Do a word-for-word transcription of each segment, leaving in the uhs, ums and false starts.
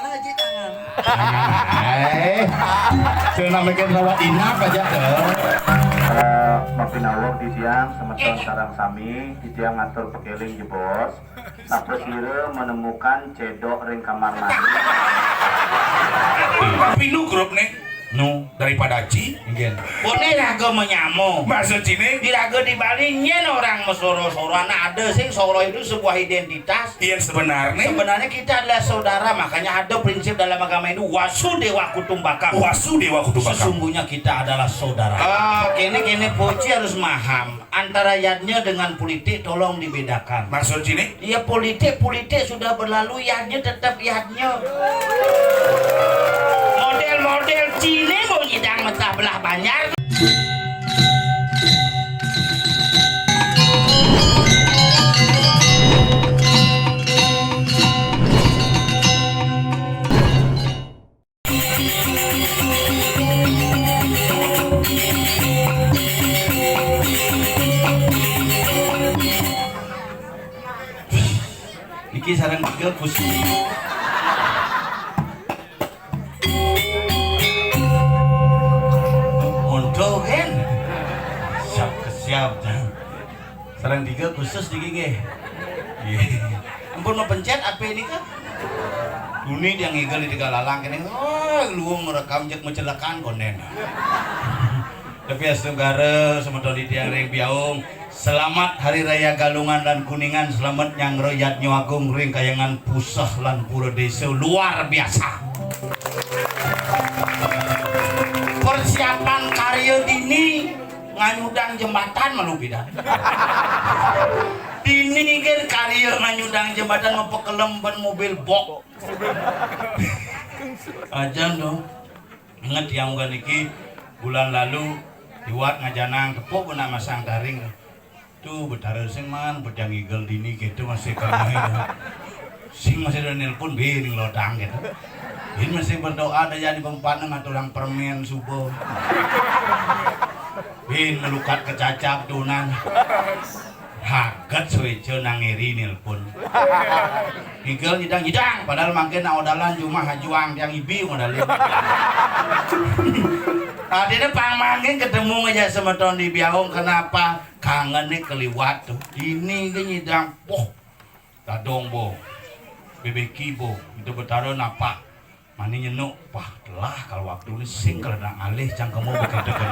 Haji tangan. Hai. Cenah mikir lawat inap aja tuh. Eh, mapinaweg di tiang semeton sareng sami, di tiang ngatur pekeling jebos. Sapasira menemukan cedok ring kamar mandi. Pinuh grup nih. Nu daripada Ci, nggih. Boné raga menyamo. Maksud Ciné? Di raga di Bali nyén orang mesoro-soroan ada sing soro itu sebuah identitas. Yang sebenarnya? Sebenarnya kita adalah saudara, makanya ada prinsip dalam agama Hindu, Wasudewa Kutumbakam. Wasudewa Kutumbakam. Sesungguhnya kita adalah saudara. Ah. Ini, ini Poci harus maham. Antara yadnya dengan politik tolong dibedakan. Maksud Ciné? Ya, politik, politik sudah berlalu, yadnya tetap yadnya. Model-model Ciné mau nyidang mentah belah Banjar. Niki sareng tiga kusi. Untung kan? Siap ke siap. Sareng tiga khusus niki nggih. Nggih. Ampun mau pencet apa ini kan? Duni dia ngigel di tiga lalang kene. Oh, luung rekam jek mencelakan konen. Tapi astungkara semeton di tiang ring biaung. Selamat Hari Raya Galungan dan Kuningan, selamat nyanggra yadnya agung ring kayangan puseh lan pura desa luar biasa. Persiapan karya dini nganyudang jembatan malu pidan. Dini kan karya nganyudang jembatan mapekelem ban mobil bok. Ajan dong. Inget yang bukan niki bulan lalu liwat ngajanang tepuk guna masang taring. Tuh, Betara sing man, pedang igel dini gitu masih kena. Sing masih ada nelpon, bin ngelodang gitu. Bin masih berdoa ada jadi pempaneng atau orang permen subuh. Bin melukat kecacap tunan. Haget sueca nang eri nelpon. Igel nyidang, nyidang, padahal mangkin odalan cuma hajuang yang ibi modalin. Tadinya pang mangkin ketemu aja semeton di biaung, kenapa? Kangen nih keliwat tuh. Ini ke nyidang, boh, dadong boh, bebeki boh, itu betara napa? Mani nyenuk, wah telah kalau waktu ini sing kalau nak alih cangkemmu begitu kan.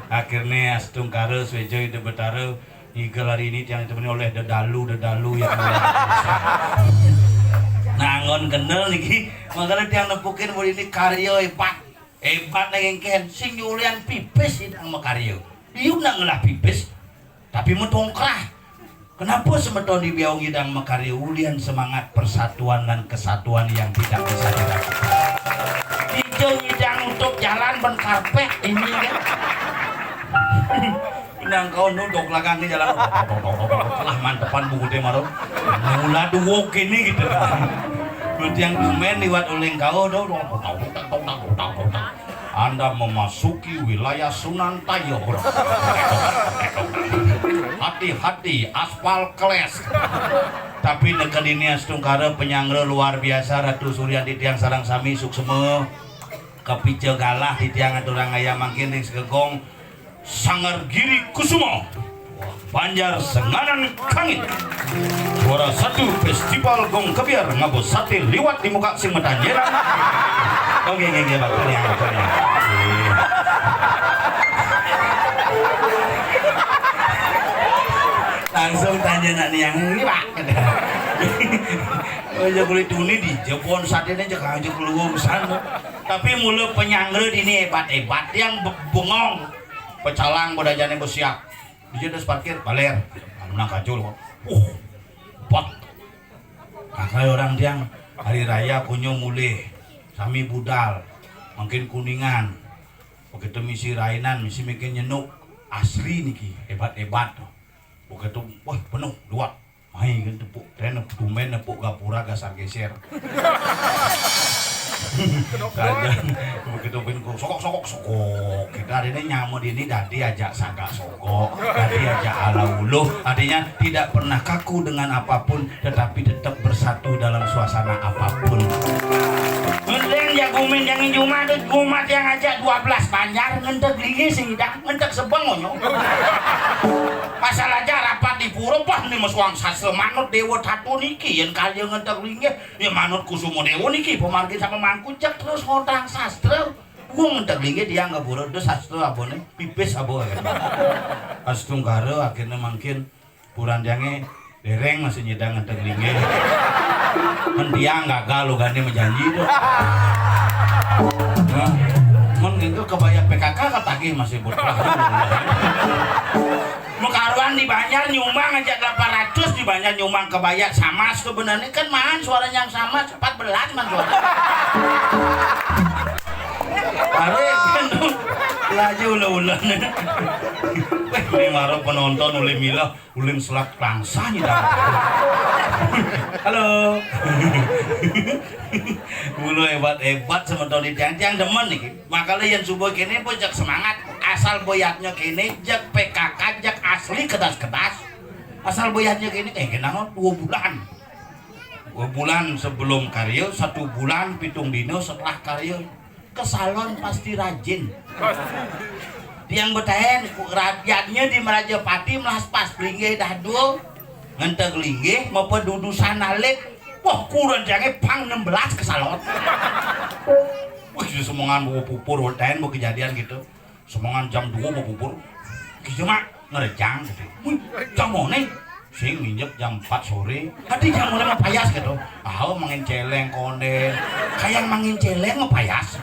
Akhirnya astungkara suejo itu betara igel hari ini yang ditemani oleh dedalu dedalu yang luar biasa. Nah, anggon kenal niki, makanya tiang nepukin buat ini karya hebat. Hebat nang engken, sing nyulian pipis idang makarya. Iu nak ngelah pipis, tapi metongkrah. Kenapa semeton di biaung idang makarya ulian semangat persatuan dan kesatuan yang tidak bisa diragukan? Tiga idang nutup jalan ban karpet ini kan. Nang kau nudok lagang ke jalan. Telah mantepan bungkutnya maro. Mula duo kini gitu. Lu tiang dumen liwat uling kau do. Anda memasuki wilayah Sunan Tayub. Hati-hati aspal keles. Tapi neked ini astungkara penyanggra luar biasa Ratu Suryanti tiang sarang sami suksema. Kepica galah di tiang aturang ayam mangkin ring segegong Sanggar Giri Kusuma, Banjar Senganan Kangin. Juara satu Festival Gong Kebyar ngabus sate liwat di muka sing matanjeran. Oke, oke, oke, Pak. Tenang, Pak, tenang. Iya. Langsung tanya nak niang ini, Pak. Oh, ya kulit tuni di jebon sate ini cek aja keluar sana. Tapi mula penyanggra ini hebat-hebat yang be- bengong. Pecalang pada jane bersiap. Dia terus parkir, baler. Anu nang kacul. Uh, bak. Makanya orang tiang hari raya kunyo mulih. Sami budal. Mungkin kuningan. Begitu misi rainan, misi mungkin nyenuk. Asli niki, hebat-hebat. Begitu, wah penuh, luat. Mai kan tepuk, tren tumben nepuk gapura gasar geser. Kadang begitu pin sokok, sokok, sokok. Kita hari ini nyamuk ini dadi ajak sagak sokok, dadi ajak ala uluh. Artinya tidak pernah kaku dengan apapun, tetapi tetap bersatu dalam suasana apapun. Ngendeng ya gumin yang jumah tu, jumah yang ajak dua belas banjar, ngentek linggih sing idang, ngentek sebeng onyo. Pasal aja rapat di pura, pas ni mesuang sastra manut dewa tatu niki, yang kaya ngentek linggih. Ya, manut Kusuma Dewa niki, pemargin sama mangku, cek terus ngotang sastra. Wong ngentek linggih tiang ke pura, terus sastra abone, pipis abo kan. Pas tunggara akhirnya mangkin puran tiange dereng masih nyedang ngentek linggih. Men tiang gagal lo gane menjanji tu. Nah, men itu kebaya P K K ketagih masih bocah. Mekaruan di Banjar nyumbang aja delapan ratus, di Banjar nyumbang kebaya sama sebenarnya kan maan suaranya yang sama empat belas man suara. Are kan tu laju ulah-ulah. Weh, ni maro penonton ulih milah, ulih selak langsah ni dah. Halo. Mula hebat-hebat semeton ni tiang-tiang demen ni. Makanya yang subuh kini pun cek semangat. Asal boyatnya kini, cek P K K, cek asli kedas-kedas. Asal boyatnya kini, eh, kenapa dua bulan? Dua bulan sebelum karya, satu bulan pitung dino setelah karya. Ke salon pasti rajin. Tiang betaen, rakyatnya di Merajapati melas pas linggih dah dua. Ngentek linggih, mepedudusan alit. Wah, kurang jange pang enam belas ke salon. Wih, semengan bawa pupur, betaen bawa kejadian gitu. Semengan jam dua mau pupur. Kija mak ngerejang gitu. Wih, jam mana? Sing nginjek jam empat sore. Tadi jam mana mau payas gitu. Ah, mangin celeng konden. Kayak mangin celeng mau payas.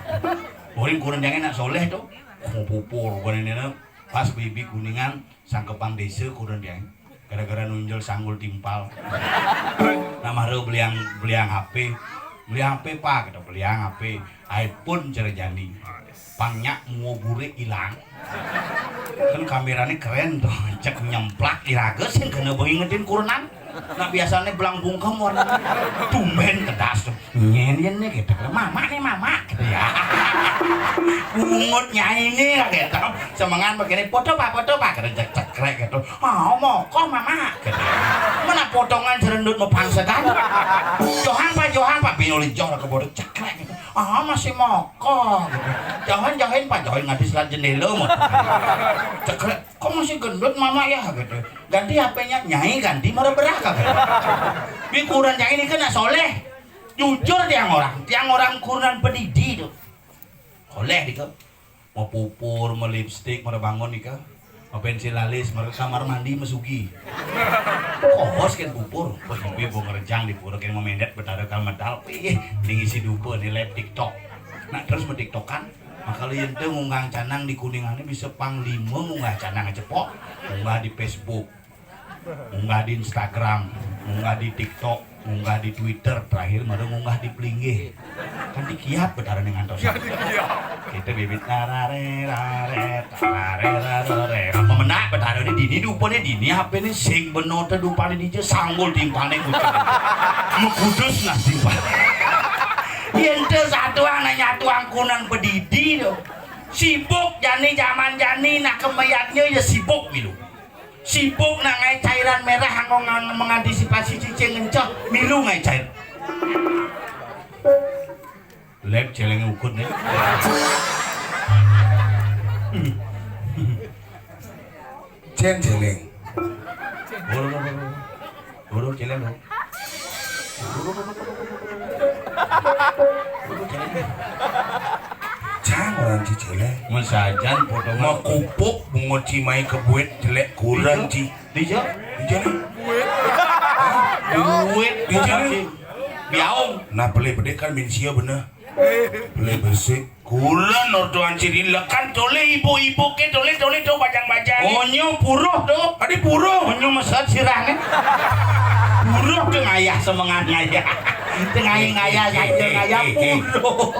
Boring kurang jangan nak soleh tuh. Mau pupur, bukan ini, nah. Pas bibi kuningan, sangkepang desa kurang dia. Gara-gara nunjul sanggul timpal. Nah, mara beliang, beliang H P. Beliang H P, Pak, kata beliang H P. iPhone cara jani. Pang nyak mua burik ilang. Kan kameranya keren tuh, cek nyemplak iraga sing kena bengi ngedin kurenan. Nah, biasanya belang bungkem warnanya. Tumben kedas tuh. Nyen, yen nih gitu. Mama nih, mama gitu ya. Bungut nyai nih gitu. Semengan begini, foto Pak, foto Pak, gitu, cek cekrek gitu. Oh, moko mama gitu. Mana potongan serendut mau pangsedan. Johan Pak, Johan Pak, binuli jor ke bodoh cekrek gitu. Ah, masih moko gitu. Johan, Johan Pak, Johan ngadis lah jendela mau. Cekrek, kok masih gendut mama ya gitu. Ganti H P-nya, nyai ganti mara beraka gitu. Bi kurang nyai ini kena soleh. Jujur tiang orang, tiang orang kurenan pedidi tuh. Soleh dika. Mau pupur, mau lipstik, mau bangun nika. Mau pensil alis, mau kamar mandi, mau sugi. Kohos kan pupur. Wah, ibu mau ngerejang di pura, kan mau mendet betara kal medal. Wih, ini ngisi dupa nih live TikTok. Nah, terus mau TikTokan. Nah, kalau yang tuh ngunggang canang di Kuningan ini bisa pang lima ngunggah canang aja, Pok. Ngunggah di Facebook. Munggah di Instagram, munggah di TikTok, munggah di Twitter, terakhir mara munggah di Pelinggih. Kan dikiat betara ning ngantos. Kita bibit tarare rare, tarare rare. Apa menak betara ni dini dupane dini, apa ni sing beno te dupane dija sanggul timpane kucing. Megudus nah timpane. Yen te satuan nanya tuang kunan pedidi tu. Sibuk jani zaman jani nak kemayatnya ya sibuk milu. Sibuk nak ngai cairan merah anggo ngang-, mengantisipasi cicing ngenceh, milu ngai cair. Lep celeng ukut nih. Cen celeng. Boro, boro, boro. Boro celeng, boro. Cang orang cicile. Mesajan potongan. Makupuk bungo cimai kebuet jelek kurang ci. Dija? Dija nih. Duit. Dija nih. Biaung. Nah, beli bede kan min sia bener. Beli besi. Kurang ortuan ciri lekan tole ibu-ibu ke tole tole to bajang-bajang. Onyo puruh to. Adi puruh. Onyo mesat sirahnya. Puruh ke ngayah semengan ngayah. Tengah ngayah ngayah ngayah puruh.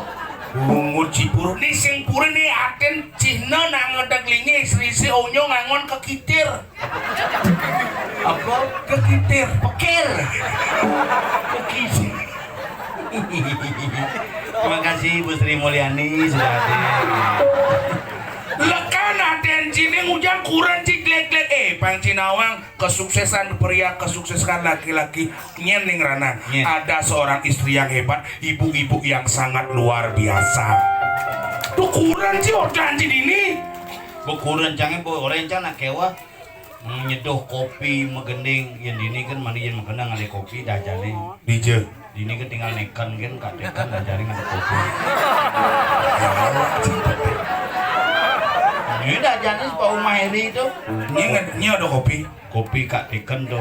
Bungut si puru ni sing puru ni aten Cina nang ngedak lingi sri-sri onyo ngangon kekitir. Apa? Kekitir. Pekir. Kekitir. Terima kasih Ibu Sri Mulyani sudah hadir. Lekan aden cine ngujang kuren ci glek-glek. Eh, pang ci nawang kesuksesan pria, kesuksesan laki-laki nyen ning ranang. Nyen. Ada seorang istri yang hebat, ibu-ibu yang sangat luar biasa. Tuh kuren ci odan ci dini. Bekuren cange bo oren cang nak kewa. Hmm, nyeduh kopi magending, yen dini kan mani yen magending ada kopi dah jane. Dija. Dini kan tinggal neken kan, kak teken dah jane ada kopi. Ini dah jane sepa umah eri tu. Ini nge-, ini ada kopi. Kopi kak teken tu.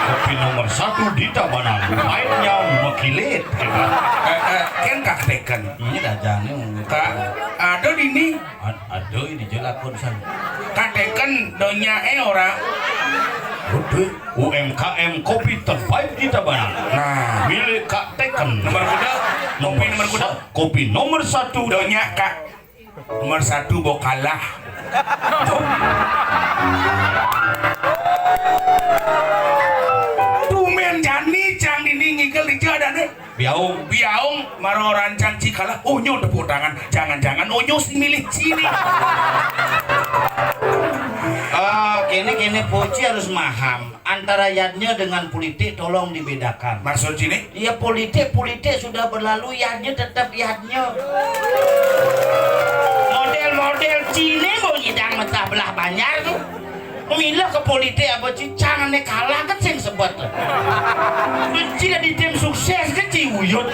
Kopi nomor satu di Tabanan. Mainnya makilit. Eh, eh, kan kak teken. Ini dah jane. Kak, ada dini. Ad-, ada ini jelakon san. Kak teken donya eh orang. Udah. U M K M kopi terbaik di Tabanan. Nah. Milik Kak Teken. Nomor kuda. Nomor kuda. Sa-, kopi nomor satu. Donya Kak. Nomor satu bo kalah. Tumen jani cang dini ngigel dija dane. Biaung. Biaung maro rancang ci kalah, onyo tepuk tangan. Jangan-jangan onyo sing milih ci ni. Ah, kene-kene poci harus maham antara yadnya dengan politik tolong dibedakan. Maksud ci ni? Ya politik, politik sudah berlalu, yadnya tetap yadnya. Model-model ci ni mau nyidang mentah belah banjar tu. Milah ke politik apa ci, cang ne kalah ke sing sebet. Ci dah di tim sukses ke ci uyut.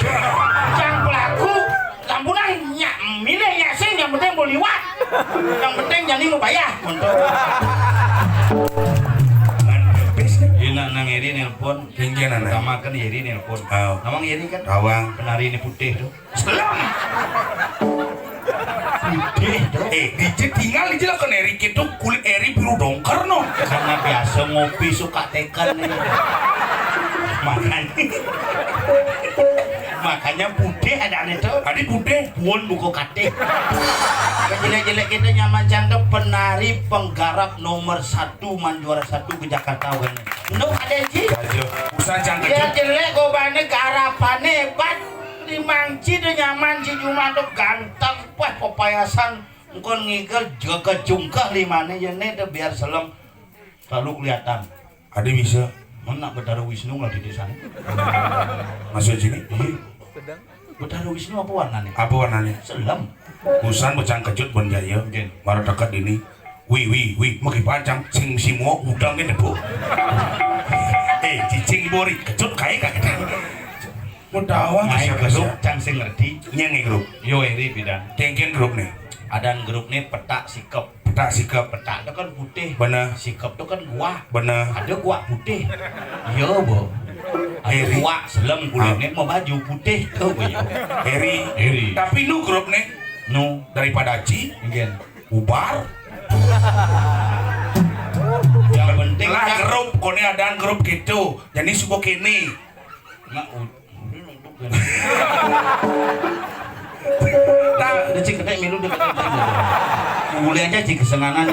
Cang pelaku, lampunan nyak milih nyak sing, yang penting boleh liwat. Yang penting jani mau bayar. Untuk. Enak nang eri nelpon. Tinggi nana. Pertama kan eri nelpon. Oh. Namang eri kan? Awang. Penari ini putih tu. Selem. Putih tu. Eh, dije tinggal dije lah kan eri gitu, kulit eri biru dongker no. Karena biasa ngopi suka teken ni. Makanya, makanya putih ada ni tu. Tadi putih. Puan buku katih. Jelek-jelek kita nyaman cangkem penari penggarap nomor satu, man juara satu ke Jakarta wene. Nuk ada ji. Aja. Usah cangkem. Ya jelek gobane garapane hebat. Di mangci tu nyaman, ci Juma tu ganteng, wah pepayasan. Engkon ngigel jaga jungkah limane jene tu biar selem. Selalu kelihatan. Ada bisa. Mana Betara Wisnu lah di desa ni? Maksud sini? Iya. Betara Wisnu apa warnanya? Apa warnanya? Selem. Busan bocang kejut bon jaya. Mungkin. Baru dekat ini. Wi, wi, wi, magi pancang sing simo udang ini, Bu. Eh, cicing bori, kejut kae kak. Mau tahu nggak siapa grup sih? Cang sing ngerti. Nyeng grup. Yo, ini bidang. Tengken grup nih. Adan grup nih petak sikep. Petak sikep. Petak tu kan putih. Bener. Sikep tu kan guak. Bener. Ada guak putih. Iya, bo. Ada guak selem kulit ni mau baju putih tu, bo, yo. Eri. Eri. Tapi nu grup ni. Nu. Daripada Aci. Mungkin. Bubar. Yang penting lah kan grup, kone adan grup gitu. Jadi subuh kini. Nak. Nah, udah cik gede milu deh. Mulai aja cik kesenangan.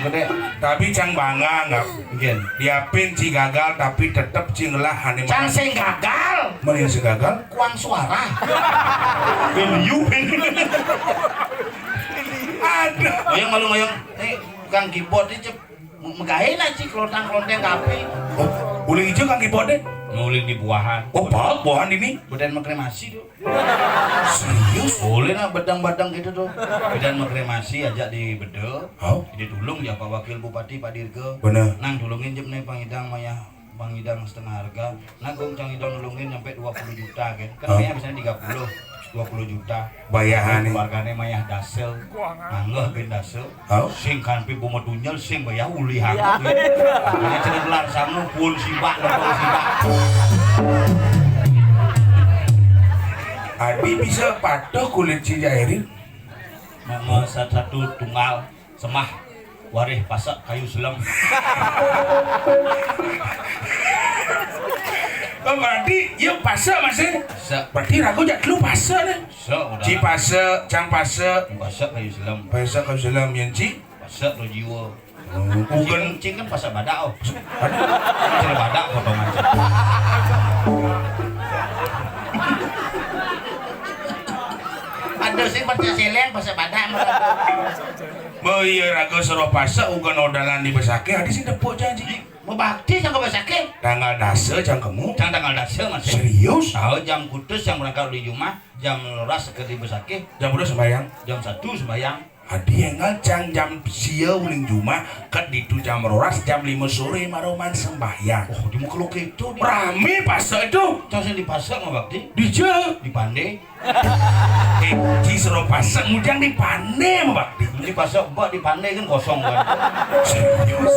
Gede. Tapi cang bangga nggak? Mungkin. Diapin ci gagal tapi tetep ci ngelah ane. Cang sing gagal. Mana yang sing gagal? Kuang suara. Beliu. Ada. Oyong malu oyong. Eh, kang keyboard ini cep. Megawe nak ci kelontang-kelonteng kape. Oh, uling ijo kang keyboard deh. Nguling di buahan. Oh, buahan ini. Badan mengkremasi tu. Serius? Boleh nak bedang-bedang gitu tu. Badan mengkremasi aja di beda. Oh. Jadi tulung ya Pak Wakil Bupati, Pak Dirga. Bener. Nang tulungin jep nih pangidang maya. Bang Idang setengah harga. Nah, gong cang Idang nulungin nyampe dua puluh juta kan. Kan biasanya tiga puluh, dua puluh juta. Bayar nih. Keluarganya mayah dasel. Nganggeh ben dasel. Sing kan pi buma tunyel sing bayar ulih aku. Makanya cenah gelar sangu pun sibak, nonton sibak. Adi bisa patuh kulit si Jairil. Nama satu tunggal. Semah, warih pasak kayu selem. Oh, berarti ya pasak masih. Pasak. Berarti ragu jak lu pasak nih. Pasak udah. Ci pasak, cang pasak. Pasak kayu selem. Pasak kayu selem yang ci. Pasak lo jiwa. Bukan cing kan pasak badak oh. Cing badak potongan. Terus sing percaya seleng, percaya badak. Mbok iya raga sero pasek uga nodalan di Besakih, adi sing tepuk janji. Mabakti cang ka Besakih. Tanggal dasa cang kemu. Cang tanggal dasa, Mas. Serius? Tahu jam kutus cang berangkat uli jumah, jam roras ka di Besakih. Jam berapa sembahyang? Jam satu sembahyang. Adi enggal cang jam sia uling jumah, ket ditu jam roras, jam lima sore maroman sembahyang. Oh, di muka lo keto di. Rame pasek itu. Cang sing di pasek mabakti. Dija. Di Pande. Eh, di sero pasek mujang di Pande mabakti. Di pasek bak di Pande kan kosong kan. Serius?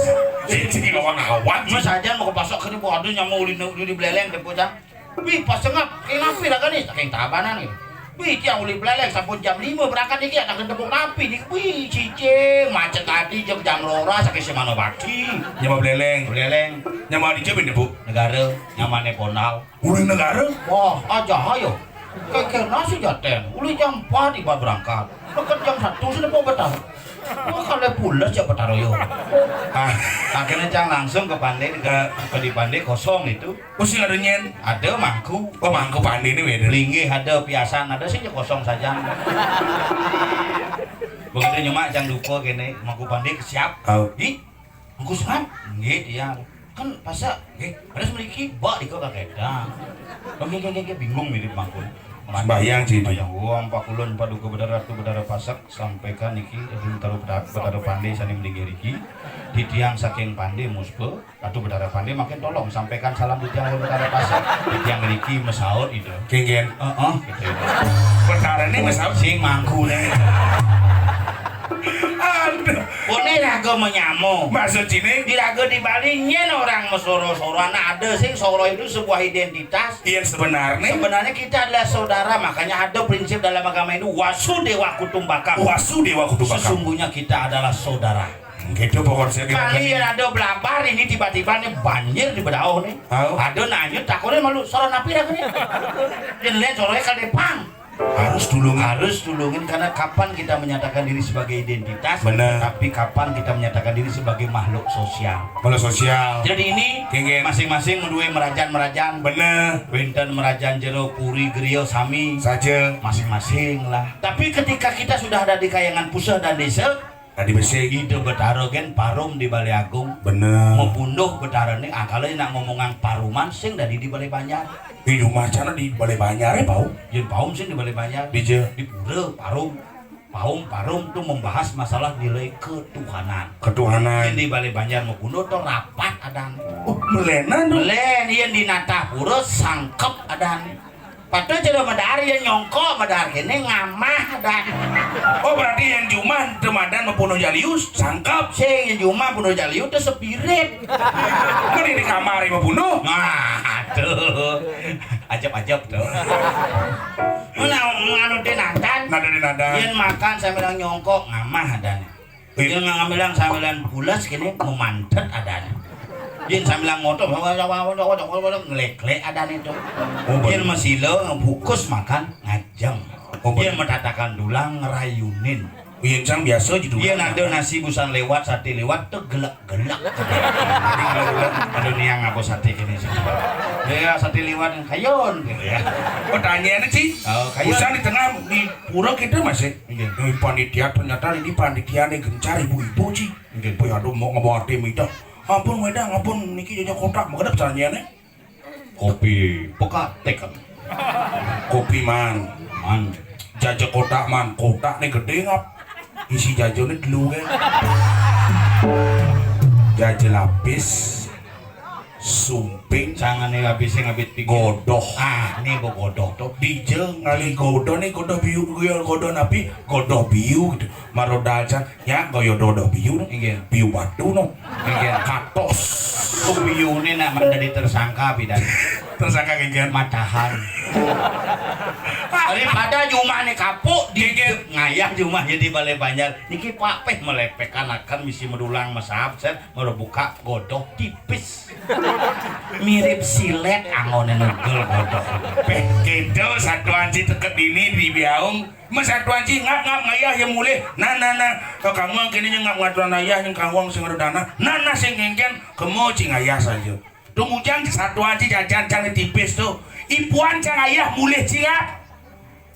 Eh, jadi lawan awak. Mas ajan mau ke pasek ke di, waduh, nyamuk uli, uli di Beleleng, tepuk cang. Wih, pas sengap, kayak napi lah kan nih, saking tabanan gitu. Wih, tiang uli Beleleng, sampun jam lima berangkat iki, ada tepuk napi nih. Wih, cicing, macet tadi jam, jam roras, saking semana pagi. Nyama Beleleng. Beleleng. Nyama di Jabin, Bu? Negara, nyamane Ponal. Uli negara? Wah, aja ayo. Kayak nasi jaten, uli jam empat tiba berangkat. Deket jam satu sudah mau betar. Wah, kalau pulas ya betar yo. Ah, akhirnya cang langsung ke Pande, ke, ke di Pande kosong itu. Oh, sing ada nyen? Ada mangku. Oh, mangku Pande ini beda. Linggih ada, piasan ada, sing kosong saja. Begitu nyemak cang duka kene, mangku Pande kesiap. Oh. Ih, Mangku Sunan? Nggih, tiang. Kan pasek, nggih. Ada semriki, bak dika kakedah. Oke, oke, oke, bingung mirip mangkun. Sembahyang sih itu. Sembahyang, wong pakulun paduka Betara Ratu Betara Pasek, sampaikan niki, Betara, Betara Pande sane mlinggih riki. Titiang saking Pande Muspa, Ratu Betara Pande makin tolong sampaikan salam titiang Betara Pasek. Titiang riki masaut itu. Kengken. Heeh, gitu. Betara ini masaut sing mangku nih. Aduh. Pone raga menyamo. Maksud sini? Di raga di Bali nyen orang mesoro-soro, anak ada sing soro itu sebuah identitas. Yang sebenarnya? Sebenarnya kita adalah saudara, makanya ada prinsip dalam agama Hindu, Wasudewa Kutumbakam. Wasudewa Kutumbakam. Sesungguhnya kita adalah saudara. Gitu pokoknya. Kali yang ada belabar ini tiba-tiba nih banjir di Bedauh nih. Tahu. Ada nanya takonin malu, soro napi raga nih. Dia lihat soronya kadepang. Harus tulungin. Harus tulungin, karena kapan kita menyatakan diri sebagai identitas, bener, tapi kapan kita menyatakan diri sebagai makhluk sosial. Makhluk sosial. Jadi ini, kengken, masing-masing menduwe merajan-merajan. Bener. Wenten merajan jero puri griya sami. Saja. Masing-masing lah. Tapi ketika kita sudah ada di kayangan puseh dan desa, Dadi besik. Ida Betara gen parum di Balé Agung. Bener. Mapunduh Betarané, ah, kalau nak ngomongan paruman sing dadi di Balé Banjar. Iya, macana di Balé Banjar ya, Pau? Yen paum sing di Balé Banjar. Dija. Di pura parum. Paum parum tuh membahas masalah nilai ketuhanan. Ketuhanan. Yen di Balé Banjar mapunduh tuh rapat adan. Oh, melenan tuh. Melen, yen di natah pura sangkep adan. Padahal jero medar ya nyongko, medar kene ngamah dah. Oh, berarti yang jumah temadan mapunduh jalius, sangkep. Sing yang jumah punduh jalius tuh spirit. Mending di kamar ibu punduh. Nah, aduh. Ajab-ajab tuh. Mana nganu dinadan? Nada dinadan. Yen makan sambil nyongko ngamah dah. Yen ngambilang sambilan pules kene memantet adane. Yen sambilan ngotok, ngleklek adane to. Oh, yen masila, ngebukus makan, ngajeng. Oh, yen matatakan dulang, ngrayunin. Yen sang biasa ji dulang. Yen ada nasi busan lewat, sate lewat, tuh gelek-gelek. Jadi gelek-gelek, ada niang apa sate kene sih. Ya, sate lewat, kayon, gitu ya. Pertanyaannya, Ci. Oh, kayon. Busan di tengah, di pura kita masih. Nggih. Eh, panitia, ternyata ini panitia nih gencar ibu-ibu, Ci. Nggih. Boy, aduh, mau ngebawa tim itu. Ampun, wedang, ampun, niki jaja kotak, mau kedap caranya nih. Kopi pekatek kan. Kopi man. Man. Jaja kotak man, kotak nih gede ngap. Isi jaja nih dulu kan. Jaja lapis. Sumping. Sangane habis sing habis pikir. Godoh. Ah, ini kok godoh to. Dija ngali godoh nih, godoh biu, godoh napi? Godoh biu gitu. Marodal can, ya, goyo dodoh biu. Nggih. Biu batu no. Nggih. Katos. Kok biu ini nak menjadi tersangka pidan. Tersangka nggih. Matahan. Daripada jumah nih kapuk di ngayah jumah jadi Balé Banjar. Niki Pak Peh melepehkan akan misi medulang mesap, sen, merebuka godoh tipis. Mirip silet, anggone nugel godhog. Peh, kedo satuan ci teket dini di biaung. Mes satuan ci ngap-ngap ngayah ya mulih. Nah, nah, nah. Kok kamu kene ngap ngaturan ayah yang kawang sing ada dana. Nah, nah, sing kengken kemo ci ngayah saja. Tung ujang satuan ci jajan cang tipis tuh. Ipuan cang ayah mulih ci ngap.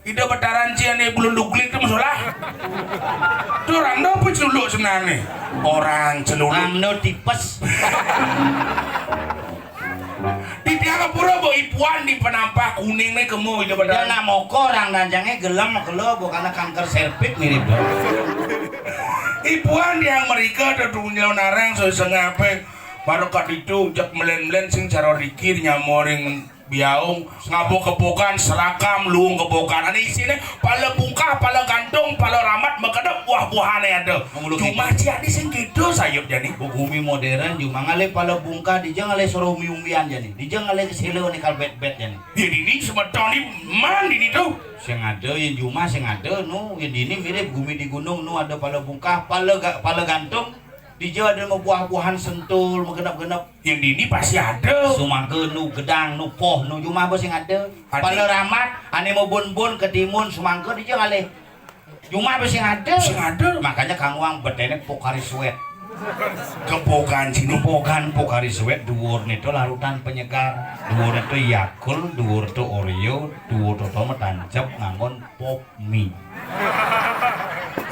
Ida Betaran ci ané bulun duglig to masolah. Tuh orang do apa celuluk sebenarnya? Orang celuluk. Anu tipes. Di tiang pura bo ipuan di penampah kuning né kemo Ida Betaran. Dia nak moko orang danjangnya gelem kelo bo karena kanker serviks mirip do. Ipuan tiang merika to dunia narang so sengapé. Baru kat itu jak melen-melen sing cara rikir nyamoring biaung, ngabo kebogan, serakam, luung kebogan. Ané isiné pala bungkah, pala gantung, pala ramat, makedep buah-buahané ada. Mengulu cuma gitu. Ciak di sing gitu sayup jani. Bumi modern, cuma ngalih pala bungkah, dija ngalih soroh umbi-umbian jani. Dija ngalih kesela ni kal bet-bet jani. Ya dini semeton ni man dini tuh. Sing ada, ya cuma sing ada, nu, ya dini mirip gumi di gunung, nu ada pala bungkah, pala ga, pala gantung. Dija ada mabuah-buahan sentul, magenep-genep. Yang dini pasti ada. Sumangga nu gedang, nu poh, nu jumah apa sing ada. Ati- Pala ramat, ané mabun-bun ketimun, sumangga dija ngalih. Jumah apa sing ada. Sing ada. Makanya kang wang beténé pokari suwét. Kepokan sini. Kepokan pokari suwét, duwurné to larutan penyegar. Duwurné to Yakult, duwur to Oreo, duwur to, to matancep nganggon pop mie.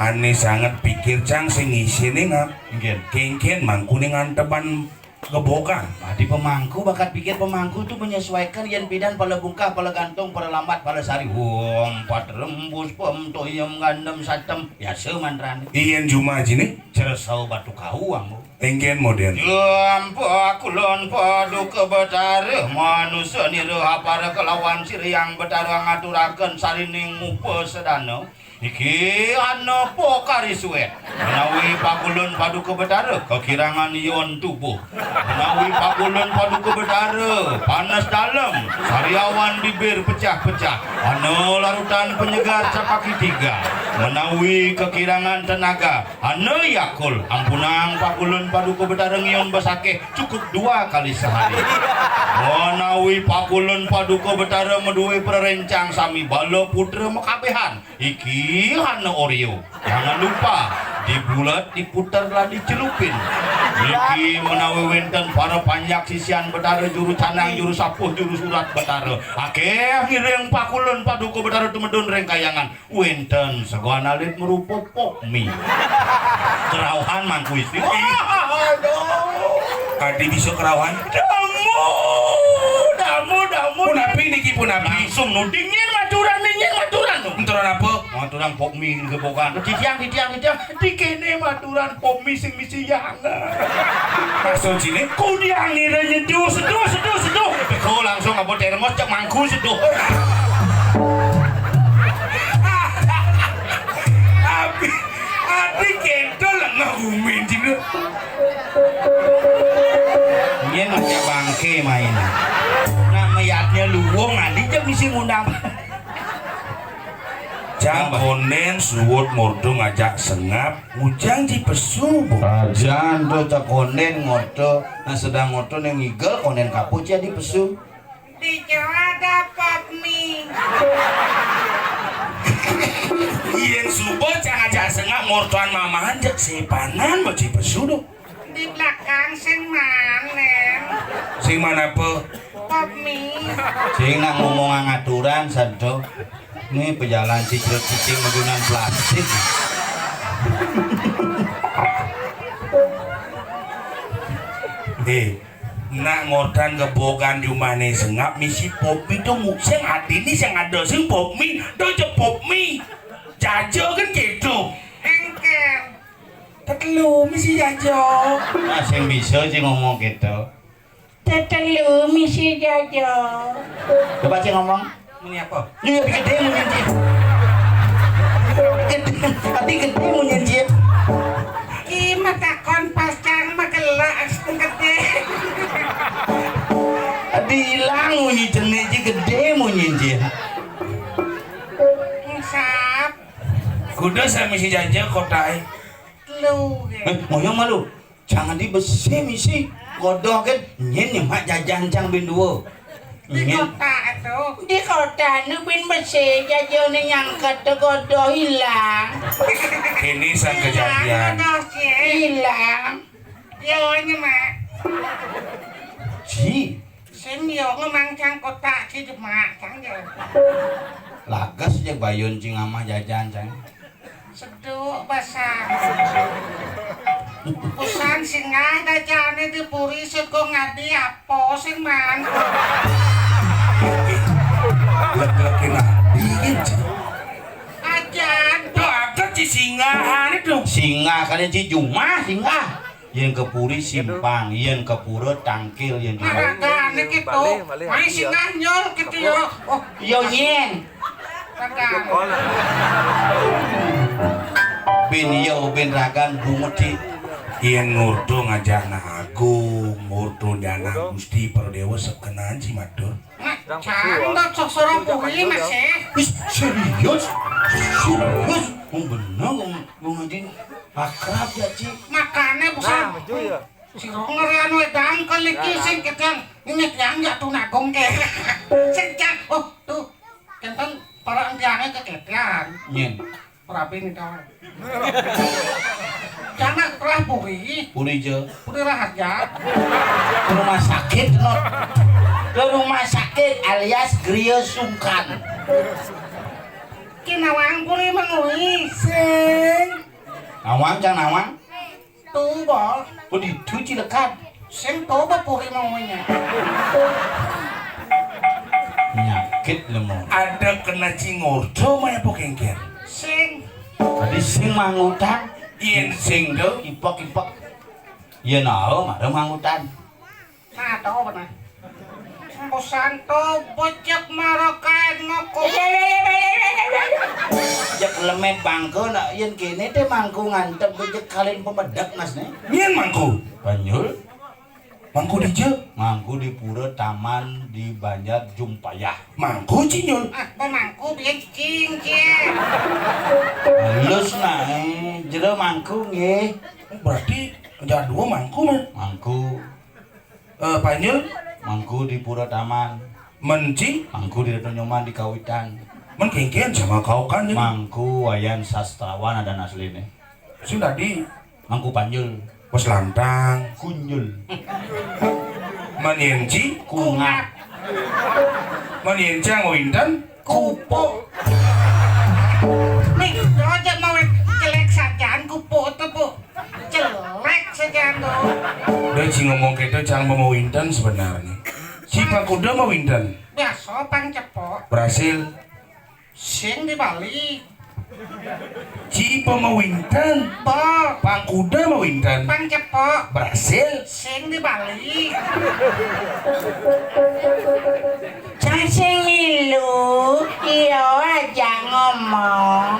Ané sanget pikir cang sing isiné ngap. Nggih. Kéngkén mangkuné nganteban gebogan. Adi pemangku bakat pikir pemangku itu menyesuaikan yén pidan pala bungkah, pala gantung, pala lambat, pala sari. Wong empat rembus pem toyem gandem satem. Biasa mantrané. Iyén jumah jini. Ceresau batu kau ambo. Énggén modén. Jam pakulon paduka Betara, manusa nira apara kelawan sira yang Betara ngaturaken sarining mupa sedana. Iki ana pokari suwét. Menawi pakulon paduka Betara, kekirangan ion tubuh. Menawi pakulon paduka Betara, panas dalem, sariawan bibir pecah-pecah. Ana larutan penyegar capaki tiga. Menawi kekirangan tenaga, Ana Yakult, ampunang pakulun paduka Betara ngiun besakeh cukup dua kali sehari. Menawi pakulun paduka Betara madué prerencang sami bala putra makabehan. Iki ana Oreo. Jangan lupa, dibulet, diputer, lan dicelupin. Niki menawi wénten para panjak sisian Betara juru canang, juru sapuh, juru surat Betara. Akéh ngiring pakulun paduka Betara tumedun ring kahyangan. Wénten sega alit marupa pop mie. Kerauhan mangku istri. Aduh. Adi bisa kerauhan? Damu, damu, damu. Punapi niki punapi? Langsung nu dingin maturan, dingin maturan nu. Maturan apa? Maturan pop mie gepokan. Titiang, titiang, titiang. Di kéné maturan pop mie sing misi yang. Maksud sini? Kudiang nira nyeduh, seduh, seduh, seduh. Teko langsung ngabot termos cek mangku seduh. Abi, abi kéto lengah gumin sini. Nyén ngajak bangké main. Nah, mayatnya luwung, adi jam misi ngundang. Cang kondén suwut murda ngajak sengap, ngujang ci pesu, Bu. Ajan to cang kondén ngoto, nah sedang ngoto ning ngigel kondén kapuh ci adi pesu. Dija ada pop mie. Yén suba cang ngajak sengap murtuan mamahan jak sepanan ba ci pesu, Du. Di belakang sing manen. Sing mana apa? Pop mie. Sing nak ngomong ngaturan santo. Nih pejalan cicrut cicing magunan plastik. Eh, nak ngortan gebogan di umahné sengap misi pop mie to mu-, sing adi ni sing ada sing pop mie to je pop mie. Jaja kan gitu. Engker. Tetelu misi jaja. Nah, sing bisa sih ngomong gitu. Tetelu misi jaja. Coba sih ngomong. Ini apa? Iya, gedé munyin, Cip. Gedé, adi gedé munyin, Cip. Ki matakon pas cang magelak gedé. Adi ilang munyi jené, Cip, gedé munyin, Cip. Ngusap. Kuda saya misi jaja kotai. Lu. Eh, ngoyong malu. Jangan di besi misi. Kodoh kan, nyén nyemak jajan cang bin dua. Di nyén. Kota itu. Di kota nu bin besi, jajané nyangket to kodoh ilang. Ini sang kejadian. Ilang, kodoh, Cik. Ilang. Yo, nyemak. Ci. Sing yo ngemang cang kotak ci jemak cang yo. Lages jeg bayun cing amah jajan, cang. Seduk basang. Usan singgah da jane di puri sego ngadi apa sing man. Lek-lekin adi, cing. Ajan. Tuh, aku ci singgahan itu. Singgah kalian ci jumah, singgah. Yén ka puri simpang, yén ka pura tangkil, yén ka Maragane gitu. Mai singgah nyul gitu ya. Oh, yo yén. Ragan. Bin yo bin ragan bungut di. Yén ngurdo ngajak anak agung, ngurdo anak Gusti Pradewa sekenan si matur. Nah, cang dot sosoro puri masih. Wis serius? Serius? Wong bener wong wong adi akrab ya, Ci. Makane bukan. Nah, betul ya. Si Ronger anu edan keliki sing kedang ini tiang ya tunagung ke. Sing cang, oh tuh, kenten para tiangnya keketean. Nyen. Rapi nih kawan. Jangan telah puri. Puri je. Puri rahaja. Rumah sakit, no. Ke rumah sakit alias Gria Sungkan. Kinawang puri mengui. Sing. Nawang, cang nawang. Tuh, Bos. Oh, di tuh cilekat. Sing tuh bepuri maunya. Nyakit lemu. Ada kena cingurdo maya pokengker. Sing. Tadi sing mangutang. Yen sing tuh. Ipok-ipok. Yen ao, mara mangutang. Nah, tau apa nah? Bosan to bocek marokaen ngoko. Jek lemet bangko nak yen kene te mangku ngantep bejek kalian pemedek mas ne. Nyen mangku. Banyul. Mangku di je. Mangku di pura taman di Banjar Jumpayah. Mangku cinyul. Ah, pemangku biyen cing cing. Halus nah, eh. Jero mangku nggih. Berarti ada dua mangku mah. Mangku. Eh, Panyul? Mangku di Pura Taman. Menci? Mangku di Ratu Nyoman di Kawitan. Men kengken sama kau kan ini. Mangku Wayan Sastrawan ada asline. Sing tadi. Mangku Panyul. Wes lantang. Kunyul. Men yenci? Kungak. Men yenci anu winten? Kupuk. Nih, aja mau jelek sajaan kupuk itu, Bu. Jelek saja tuh. Dia sih ngomong gitu, cang mau winten sebenarnya. Si Pak Kuda mau winten. Biasa pang cepok. Berhasil. Sing di Bali. Ci mau winten. Bo. Pang Kuda mau winten. Pang cepok. Berhasil. Sing di Bali. Cang sing milu, iya aja ngomong.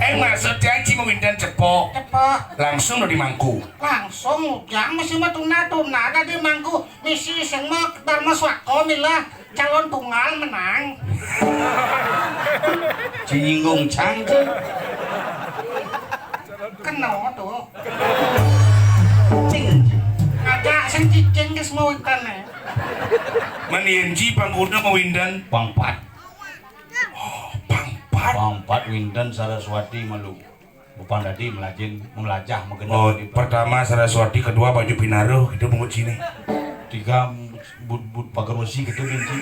Eh, maksudnya Ci mau winten cepok. Cepok. Langsung udah di mangku. Langsung ujang masih mah tuna-tuna ada di mangku. Misi sing mah Dharma Swako milah calon tunggal menang. Ci nyinggung cang, Ci. Kena tuh. Cing. Ngajak sing cicing ke semua ikan nih. Men yenci Pang Kuda mau winten. Pang Pat. Oh, Pang Pat. Pang Pat winten Saraswati malu. Bupan tadi melajin, melajah menggenep. Oh, di pertama Saraswati, kedua Baju Pinaruh, itu pungut sini. Tiga bud bud pagar besi gitu, Binci.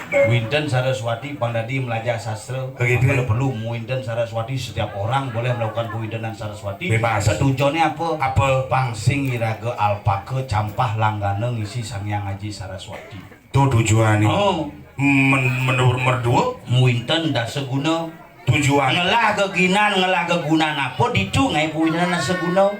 Winten Saraswati pang tadi melajah sastra. Begitu. Kalau perlu, winten Saraswati, setiap orang boleh melakukan pewintenan Saraswati. Bebas. Setujuannya apa? Apa? Pang sing iraga alpaka campah langgana ngisi Sang Hyang Aji Saraswati. Tuh tujuannya. Oh. Men menurut merdua. Muinten dasa guna. Tujuan. Ngelah geginan, ngelah gegunan apa ditu ngai puintenan dasa guna.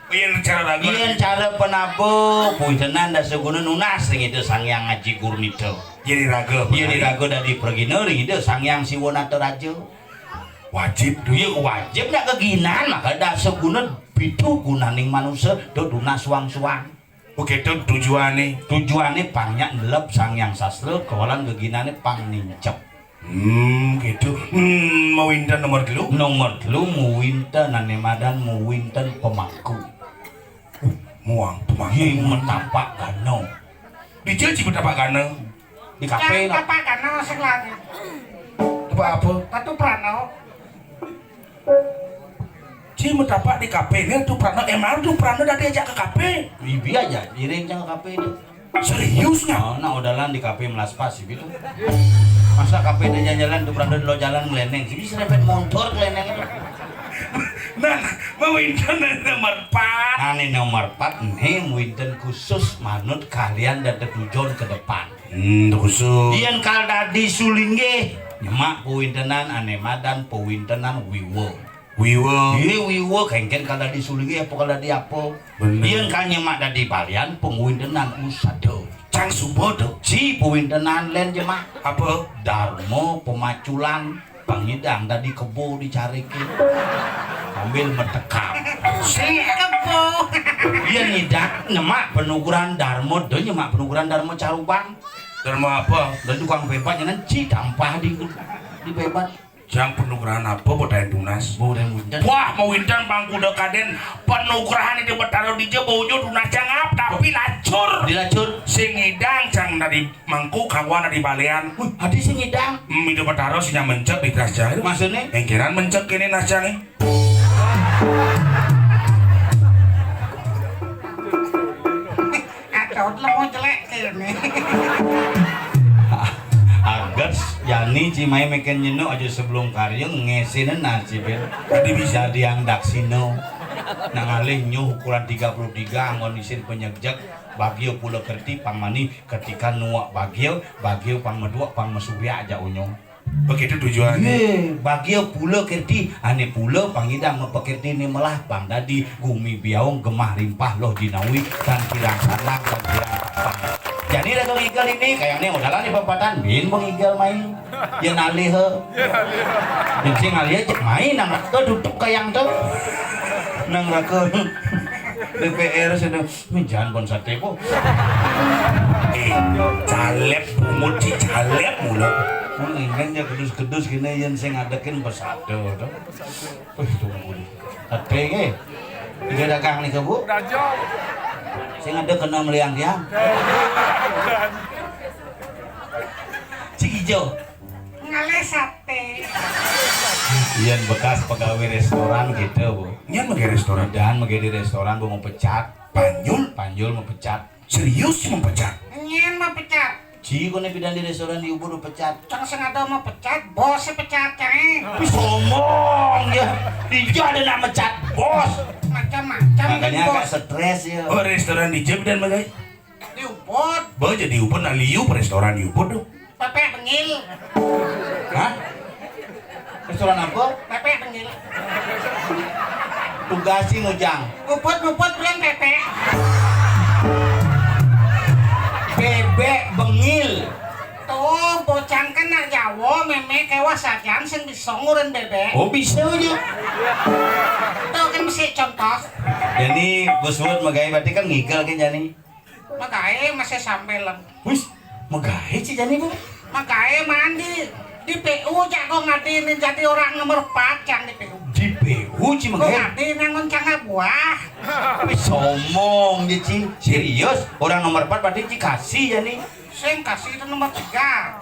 Yen cara raga. Yen cara penaba puintenan dasa guna nunas ring Ida Sang Hyang Aji Gurnita. Jadi raga. Jadi raga dadi pragina ring Ida Sang Hyang Siwa Nataraja. Wajib tuh. Ya wajib nak geginan maka dasa guna pitu gunaning manusa do tunas suang-suang. Begitu tujuane. Tujuane pang nyak nelep Sang Hyang Sastra, kawalan geginane pang nincep. Hmm, gitu. Hmm, mawinten nomor telu? Nomor telu mawinten ane madan mawinten pemangku. Muang pemangku. Ye metapak gana. Dija ci metapak gana. Di kafe. Tapak gana sing lagi. Apa apa? Batu Prano. Ci metapak di kafe ni tu Prano, emang tu Prano dah diajak ke kafe. Ibi aja, iring ke kafe ni. Serius nya? Oh, nak odalan di kafe melas pas gitu. Masa kabéh jalan-jalan tuh berada lo jalan ngeleneng. Sini serempet motor ngeleneng. Nah, mau inten nomor empat. Ane nomor empat nih winten khusus manut kalian dan tujuan ke depan. Hmm, khusus. Yen kal dadi sulinggih, nyemak pawintenan ane madan pawintenan wiwa. Wiwa. Iya, wiwa, kengken kal dadi sulinggih apa kal dadi apa. Bener. Yen kal nyemak dadi balian pawintenan usada. Cang suba to. Ci pawintenan len jemak. Apa? Darma pemaculan. Pangidang dadi kebo dicarike sambil metekam. Sing kebo. Iya nyidak nyemak penukuran Darma, do nyemak penukuran Darma Carubang. Darma apa? Dan tukang bebat nyenan ci dampah di di bebat. Jang penukuran apa bodain tunas? Bodain winten. Wah, mau winten bang kuda kaden penukuran itu betaro dija baunya tunas jangap tapi lacur. Dilacur. Sing ngidang cang dari Mangku kawan di balean. Wih, adi sing ngidang. Hmm, itu Betara sing mencek di kelas jahil. Maksudnya? Engkiran mencek ini nasang. Atau lemo jelek kene. Agas, Yani ci mai meken nyeno aja sebelum karya ngesinen nasibin. Tadi bisa diang daksino. Nang alih nyuh ukuran tiga puluh tiga anggon isin penyejek. Bagya pula kerti pang mani ketika nuak bagya, bagya pang meduak pang mesuryak aja unyu. Begitu tujuannya. Ye, bagya pula kerti, ane pula pang idang mepekirti ni melah pang dadi gumi biaung gemah rimpah loh jinawi tan kirang sanang tan kirang tapang. Jadi dah kau igal ini, kayak ni udah lah ni pepatan, bin bang igal main. Ye nalih he. Ye nalih he. Bisi ngalih he cek main nang raka tutuk kayang tu. Nang raka D P R sudah menjan pon sate po. Eh, calep bungut ci calep mulu. Ingin ya kedus-kedus gini yang sing ngadekin bersatu tu. Wih, tunggu deh. Sate ke? Tiga dagang ni ke bu? Sing ada kena meliang dia. Cik hijau. Ngalih sate. Iyan bekas pegawai restoran gitu bu. Iyan mege restoran. Dan mege di restoran bu mau pecat. Panjul. Panjul mau pecat. Serius mau pecat. Nyen mau pecat. Ci kone pidan di restoran di ubur pecat. Cang sing ada mau pecat, bos sing pecat cang. Wih, sombong ya. Dia ada nak mecat bos. Macam-macam. Makanya agak stres ya. Oh restoran di Jep dan bagai. Di Ubud. Ba jadi Ubud nak liu restoran di Ubud tu. Pepek bengil. Hah? Restoran apa? Pepek bengil. Tugas si ngujang. Ubud-ubud belum pepek. Bebek bengil. Tuh, bocang kan nak Jawa, meme kewas sajan sing bisa ngurin bebek. Oh, bisa aja. Tuh kan mesti contoh. Jadi, Gus Wud megai berarti kan ngigel kan jani. Magae masih sampelan. Wis, magae ci jani, Bu. Magae mandi di P U jago ngadinin jadi orang nomor empat yang di P U. Di P U ci magae. Ngadin yang ngon cangga buah. Wis sombong dia ci. Serius, orang nomor empat berarti ci kasih jani. Sing kasih itu nomor tiga.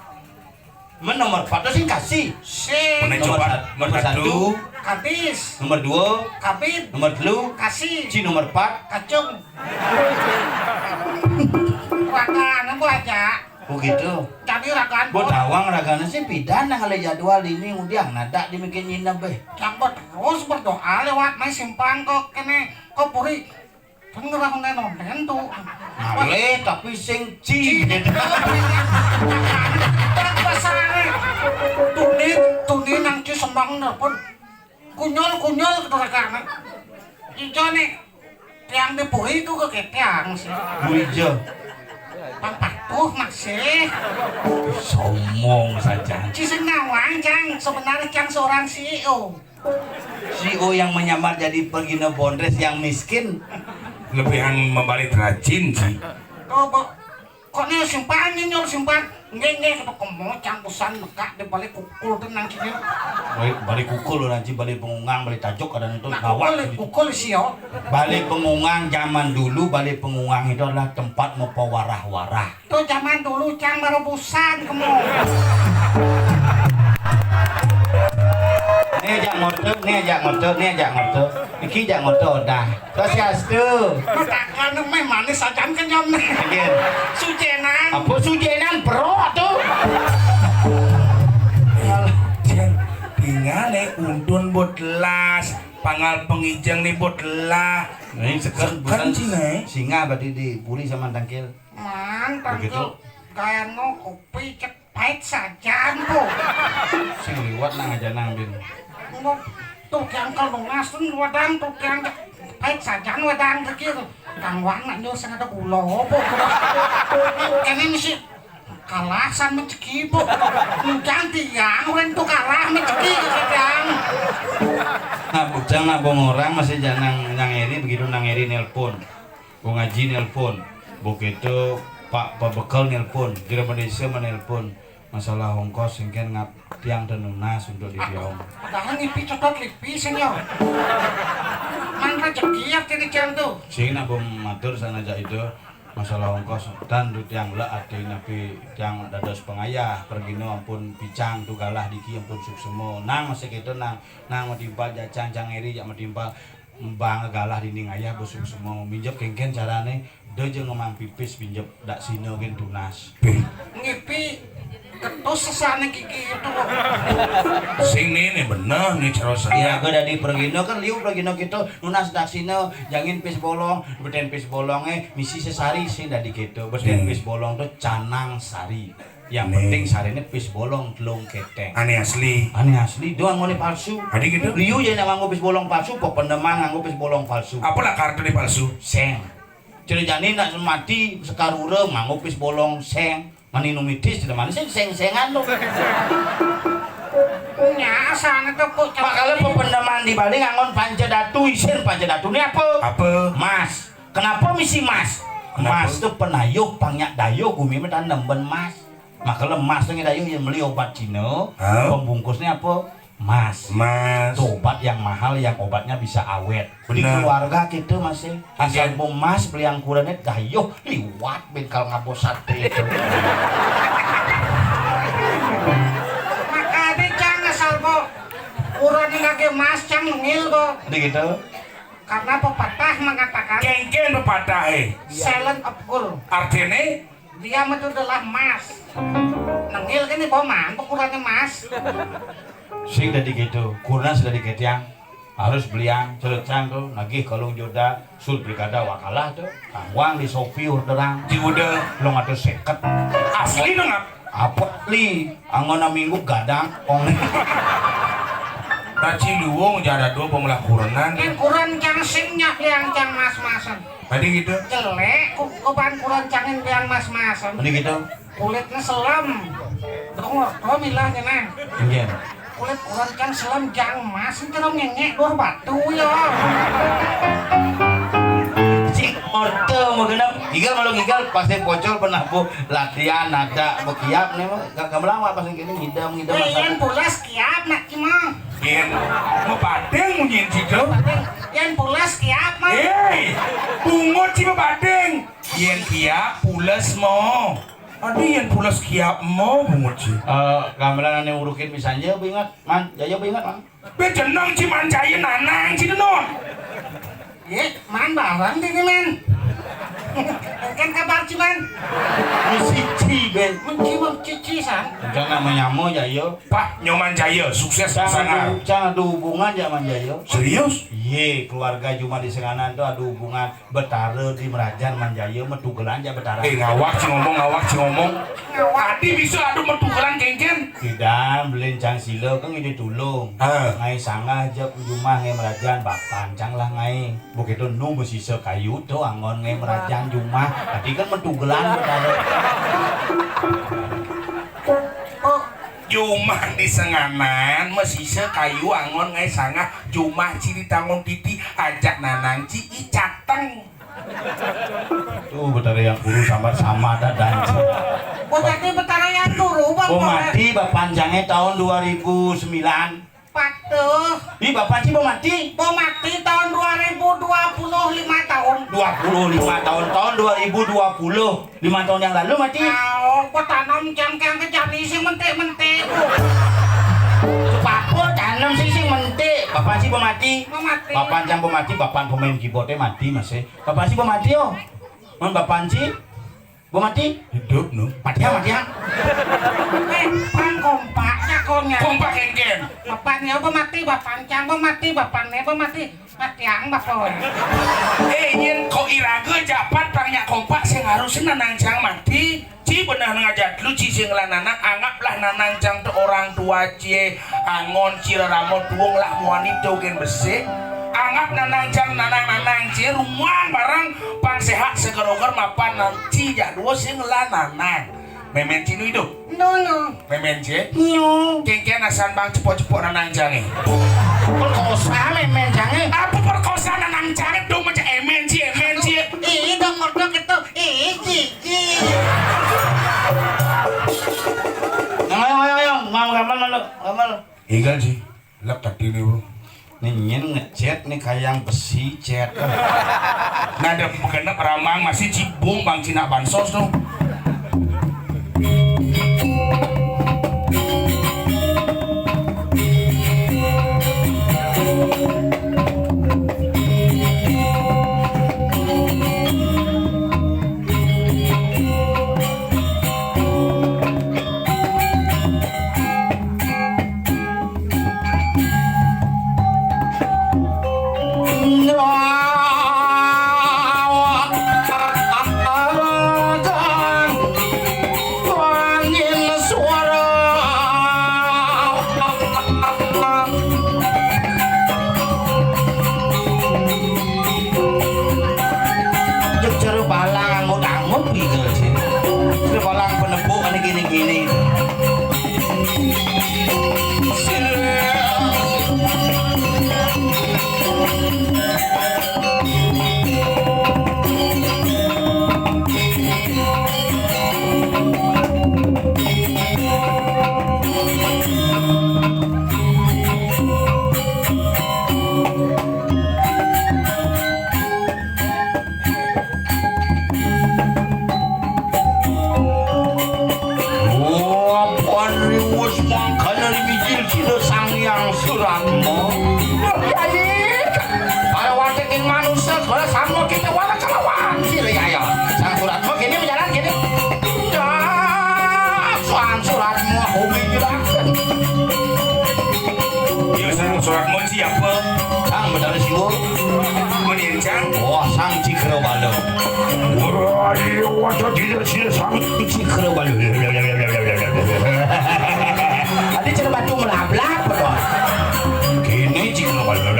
Men nomor empat tu sing kasih. Sing. Mana nomor coba? Sat-, nomor satu. Kadis. Nomor dua. Kabin. Nomor telu. Kasih. Ci nomor empat. Kacung. Rakan, aku aja. Oh gitu. Jadi rakan. Buat awang rakan sih pidan nang ada jadwal ini udah nada dibikin nginep eh. Yang buat terus berdoa lewat main simpang kok kene kok puri. Kan ngerah nonton tu. Ngalih tapi sing ci. Ci. Tak pasang. Tuni, tuni nang ci sembang pun. Kunyol, kunyol keterangan. Ijo nih. Tiang di puri itu ke tiang sih. Buijo. Pang patuh masih. Sombong saja. Ci sing nawang cang sebenarnya cang seorang C E O. C E O yang menyamar jadi pergina bondres yang miskin. Lebihan membalik rajin sih. Tuh, Bu. Kok ni simpan ni nyol simpan. Nggih nggih kata kemo campusan nekak di balik kukul tenang kini. Balik, balik kukul nanti balik pengungang balik tajuk ada itu. Nah, gawat kukul, kukul sih yo. Balik pengungang zaman dulu balik pengungang itu adalah tempat mepewarah-warah. Tuh zaman dulu cang merebusan kemo. Ni ajak ngotot, ni ajak ngotot, ni ajak ngotot. Iki ajak ngotot dah. Swastiastu. Matakan meh manis acan kenyam nih. Again. Sujenan. Apa sujenan bro tuh? Untun bot las, panggal pangijeng né bot lah. Nah, ini seken, seken bukan cina, eh. Singa berarti di puri sama tangkil. Man, begitu. Tangkil gayan no kopi cek pait sajan, Bu. Sing liwat nang aja nang, Bin. Tuh, tiang kalau nunas tuh wadang, tuh, tiang cek pait sajan wadang, kekir. Kang Wan, nak nyuruh sing ada gula, Bu. Ini mesti kalah sama ceki, Bu. Ujang tiang, wen tuh kalah sama ceki, kata tiang. Nah, bujang, nah, bong orang masih jangan nang Eri, begitu nang Eri nelpon. Wong Aji nelpon. Begitu Pak Pabekal nelpon. Jero Malaysia menelpon. Masalah ongkos engken ngap tiang tenunas untuk di tiang. Padahal ngipi cokot lipi, senior. Man rezeki ya tiang tuh. Sing nak bong matur sana aja itu. Masalah ongkos dan tu tiang lek ati napi tiang dados pengayah pergino ampun picang tu galah diki ampun suksema. Nang masih keto nang, nang matimpal jacang cang Eri jak matimpal. Mbang galah dini ngayah besuk semua. Minjep kengken carane, da je ngemang pipis minjep dak sina gen tunas. Pih. Ngipi ketus sesane gigi itu. Sing ni, ni bener ni cara saya. Ya, gue dari pergino kan liu pergino kita nunas dak sina, jangin pis bolong, beten pis bolong eh misi sesari sing dari kita. Beten pis bolong tu canang sari. Yang penting sarine pis bolong telung keteng. Ane asli. Ane asli, doang ngone palsu. Adi gitu? Liu je nak nganggo pis bolong palsu, pependeman nganggo pis bolong palsu. Apa lah kartu di palsu? Seng. Cerejane nak mati sekarura nganggo pis bolong seng. Mani numitis tidak mani sing seng-sengan lo. Nya asane to kok. Makale pependeman di Bali nganggon panca datu, isin panca datu ni apa? Apa? Mas. Kenapa misi mas? Kenapa? Mas tu penayuh panyak dayuh gumi metan nemben mas. Maka lemas tu ngidayuh yang beli obat Cina, hah? Pembungkusnya apa? Mas. Mas. Itu obat yang mahal, yang obatnya bisa awet. Di benar. Keluarga kita masih asal, iya, mau mas beli angkurannya dayuh liwat bengkal ngabos sate itu. Maka ada cang asal bo. Uran lagi mas cang nengil bo. Di gitu. Karena pepatah mengatakan kengken pepatah eh. Silent of gold. Artinya? Dia itu adalah emas. Nengil kan ibu mang ukurannya emas. Sing tadi gitu, kurna sudah diketiang harus beliang celecang tuh nagih kalung joda sur brigada wakalah tuh tangguang di Shopee orderan. Di udah lo ngatur seket. Asli dong ap. Apa li? Anggona minggu gadang ong. Taci luwung jara dua pemelakurenan. Yang kurang cang sing nyak yang cang mas-masan. Tadi gitu. Jelek, ku, ku pan kurang cangin yang mas-masan. Tadi gitu. Kulitnya selem. Dong, kok milahnya nang. Iya. Kulit kurang cang selem jang mas, itu dong ngengek dua batu ya. Cik orte mau genap. Gigal malu gigal pasti pocol pernah bu latihan ada bekiap nih mah gak melawat pas gini ngidam ngidam. Eh, yang pulas kiap nak cuma. Yen mepading munyin sido. Yang pulas kiap mah. Hei, bungut si mepading. Yen kiap pules mo. Adi yen pules kiap mo bungut si. Eh, gamelan ane urukin misalnya bingat man, jaya bingat man. Be jeneng si manjaya nanang si denon. Eh, man barang dini man. Kan kabar si man. Siji ben. Menci cici san. Jangan menyamo jaya. Pak Nyoman Jaya sukses pasangan. Jangan ada hubungan Nyoman Jaya. Serius? Iye, keluarga Juma di Senganan tuh ada hubungan Betara di Merajan Manjaya metugelan ja Betara. Eh ngawak si ngomong ngawak si ngomong. Adi bisa ada metugelan kengken. Tidak, belincang sila kan ini tulung. Ah. Ngai sanggah aja Juma ngai Merajan bapancang lah ngai. Begitu nu besisa kayu tuh anggon ngai Merajan Juma. Adi kan metugelan Betara. Jumah di Senganan mesisa kayu angon ngai sangah jumah ci di tangon titi ajak nanang ci icateng. Tuh betara yang guru sambat sama ada danci. Betara yang guru bang. Bo mati bapancangnya tahun dua ribu sembilan. Patuh. Ih bapak ci bo mati. Bo mati tahun dua ribu dua puluh lima tahun. Dua puluh lima tahun tahun dua ribu dua puluh. Lima tahun yang lalu mati. Au, kok tanam cangkang ke jani sing mentik-mentik. Papo tanam sing sing mentik. Bapak sih mati. Mati. Bapak cang mati, bapak pemain keyboardnya mati masih. Bapak sih mati yo. Mun bapak sih mati. Hidup no. Mati ya, mati ya. Eh, pan kompaknya kau Kompak kéngkén. Bapak né apa mati, bapak cang apa mati, bapak né apa mati. Matiang bapak. Eh, yén kok iraga japat pang nyak kompak sing harus nanang cang mati. Ci benah ngajak lu ci sing lan nanang, anggaplah nanang cang tu orang tua ci, angon ci rerama tuung lah muani tu gén besik. Anggap nanang cang nanang-nanang ci rumuang bareng pang séhat seger-oger mapan nan ci jak dua sing lan nanang. Mémén ci nu idup. No, no. Mémén ci. No. Kéngkén asan bang cepok-cepok nanang cangé. Perkosa mémén cangé. Apa perkosa nanang cangé dong macam émén ci, émén ci. Ih, dong merdok itu. Ih, cici. Ayo, ayo, ayo. Mau gambar malu, gambar. Igal ci. Lek tadi nih, Bro. Nih nyén ngechat nih kayang besi chat. Nada genep ramang masih cibung bang cina bansos tuh. Jero balang angut-angut iki lho, Sin. Jero balang penepuk ini gini-gini. Wah, pan riwus mangkana ri mijil sida Sang Hyang Suratma. Duh, Kyai, para wateking manusa, kala sama kita wala kalawan sira yaya. Sang Suratma kene majalan kene. Dah, Sang Suratma hobi juragan. Ya, Sang Suratma siapa? Sang Betara Siwa. Menincang. Wah, Sang Cikra Bala. Wah, iya, wajah tidak sila Sang Cikra Bala. Ada cara batu melablak, betul. Kini Cikra Bala.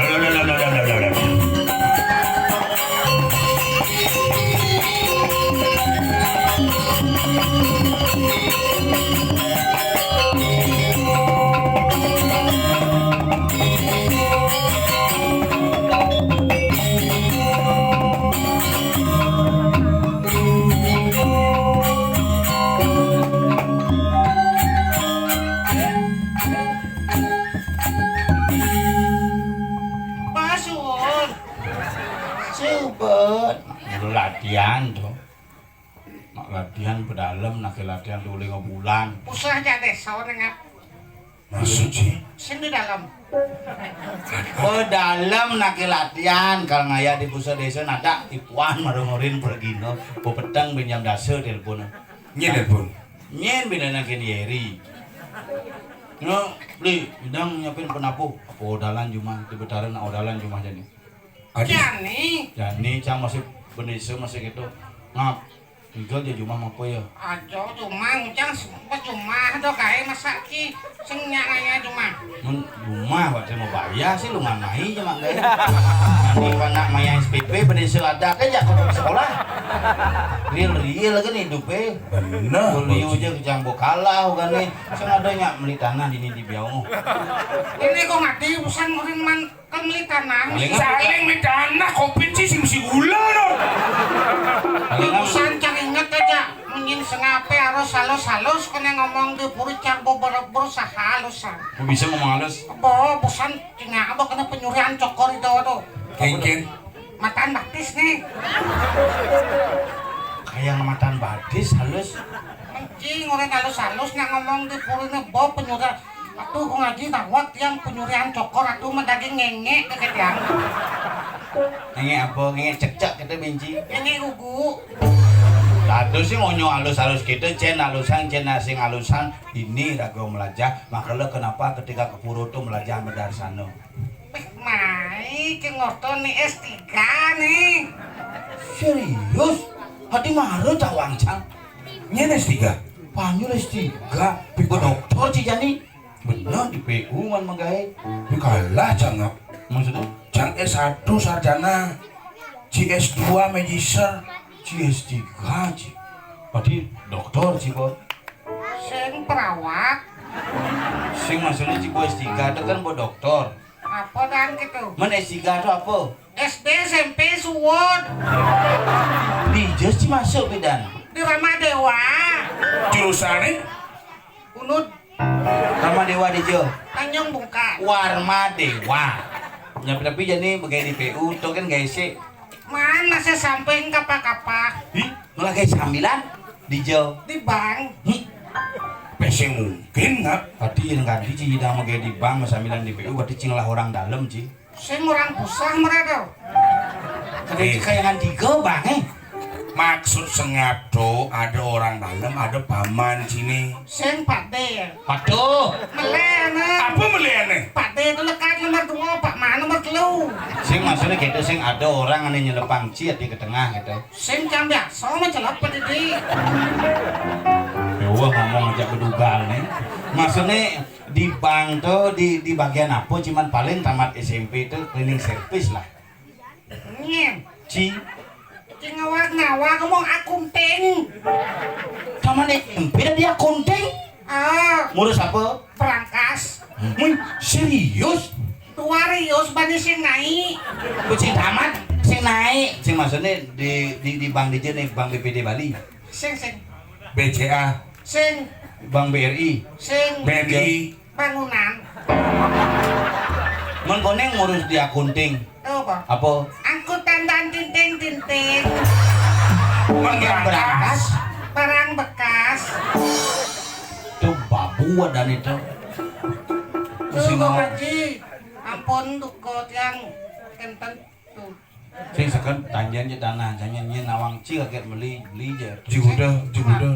Pak Suwun. Subet. Perlu latihan tuh. Mak latihan pedalem, nak latihan tuh lima bulan. Usah aja deh, sawan ngap. Maksud sih? Sing di dalam. Pedalem nak latihan, kalau ngaya di pusat desa nada tipuan maru-maruin pergino, pepeteng pinjam dasa telepon. Nyén telepon? Nyén bina nak Yeri. No, beli, bidang nyiapin penapuh. Apa odalan jumah, di Betara nak odalan jumah jadi. Adi. Jani. Jani, cang masih bendesa, masih gitu. Ngap, tinggal di jumah apa ya? Aja jumah, ngucang sempat jumah do kae masak ki. Sing nyak ngaya jumah. Mun jumah, waktu mau bayar sih lu nganai aja mak gaya. Nanti anak maya S P P, bendesa ada aja ke sekolah. Real-real kan hidupnya. Bener. Beli aja kejang bokalah kan nih. Sing ada nyak beli tanah di ini di Biau. Ini kok ngati urusan murin man. Kan meli tanah. Paling saling meli tanah, covid sih sing si gula no. Paling urusan cang inget aja. Munyin sengape harus halus-halus, kena ngomong di puri cang beber-ber sahalusan. Kok bisa ngomong halus? Bo, bosan cina apa kena penyurian cokor itu tuh. Kengken. Matan batis nih. Kayak matan batis halus. Mencing orang halus-halus nak ngomong di puri ne bo penyurian. Atuh, ku ngaji tawat tiang penyurian cokor atuh mah daging ngenge keke tiang. Ngenge apa? Ngenge cekcek kita benci. Ngenge gugu. Kados sing onyo alus-alus kita, cen alusan, cen asing alusan, ini raga melajah. Makanya kenapa ketika ke pura tu melajah madarsana. Pih, mai, ki ngorto ni S tiga ni. Serius? Hati mara cawang cang. Nyen S tiga? Panyul S tiga. Piba doktor ci jani. Bener di P U man magae. Di kalah cangap. Maksudnya? Cang S satu sarjana. Ci S dua magister. Ci S tiga ci. Berarti doktor ci, Bo. Sing perawat. Sing maksudnya ci, Bo, S tiga itu kan, Bo, doktor. Apa dan gitu? Men S tiga itu apa? S D, S M P, suwud. Di jas ci masuk, Bidan. Di Rama Dewa. Jurusannya? Unud. Rama Dewa di jo. Tanjung Bungka. Warma Dewa. Nyapi tapi jani bagai di P U, tu kan gawe sik. Man, masih samping kapa-kapa. Ih, malah gawe sambilan di jo. Di bank. Ih, pesing mungkin nggak? Berarti yang ganti ci idang magawe di bank, sambilan di P U, berarti cing lah orang dalam, ci. Sing orang pusah mereka. Kada Eh. Kayangan tiga, Bang, eh. Maksud sengap tu, ada orang dalam, ada paman sini. Sing Pak D ya? Waduh. Melene. Apa melene? Pak D itu lekat nomor dua, Pak Ma nomor telu. Sing maksudnya gitu, sing ada orang ane nyelepang ci, ati ke tengah gitu. Sing cang biasa mencelep, Pak Didi. Ya, wah, ngomong aja bedugal nih. Maksudnya, di bank tu, di, di bagian apa, cuman paling tamat S M P tu cleaning service lah. Nyen. Ci. Ci ngawag-ngawag ngomong akunting. Tamat S M P dah di akunting? Ah. Ngurus apa? Perangkas. Mun, serius? Dua rius bani sing naik. Ku sing tamat, sing naik. Sing maksudnya di, di, di bank di je nih, Bank B P D Bali. Sing, sing. B C A. Sing. Bank B R I. Sing. B N I. Bangunan. Mun koné ngurus di akunting. Apa? Apa? Angkutan dan tinting-tinting. Barang bekas. Barang bekas. Itu babu ada nih tuh. Tuh, Bang Haji. Ampun, duko tiang kenten. Tuh. Sing seken tanjen je tanah, jangan nyen nawang ci kaget meli, beli je. Ji kuda, ji kuda.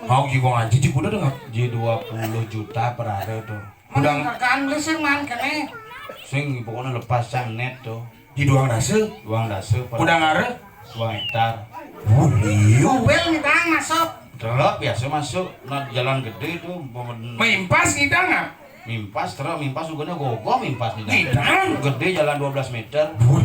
Mau ji gua ngaji, ji kuda dengar. Ji dua puluh juta per hari tuh. Udah. Kan beli sing man kene. Sing pokoknya lepas sang net tuh. Ji duang dasa. Duang dasa per. Udah ngare. Duang hektar. Wuh, iya. Mobil nih, Bang, masuk. Truk biasa masuk, nah jalan gede tuh. Mimpas ngidang, ah? Mimpas, truk mimpas, uganya gogoh mimpas ngidang. Ngidang? Gede, jalan dua belas meter. Buh.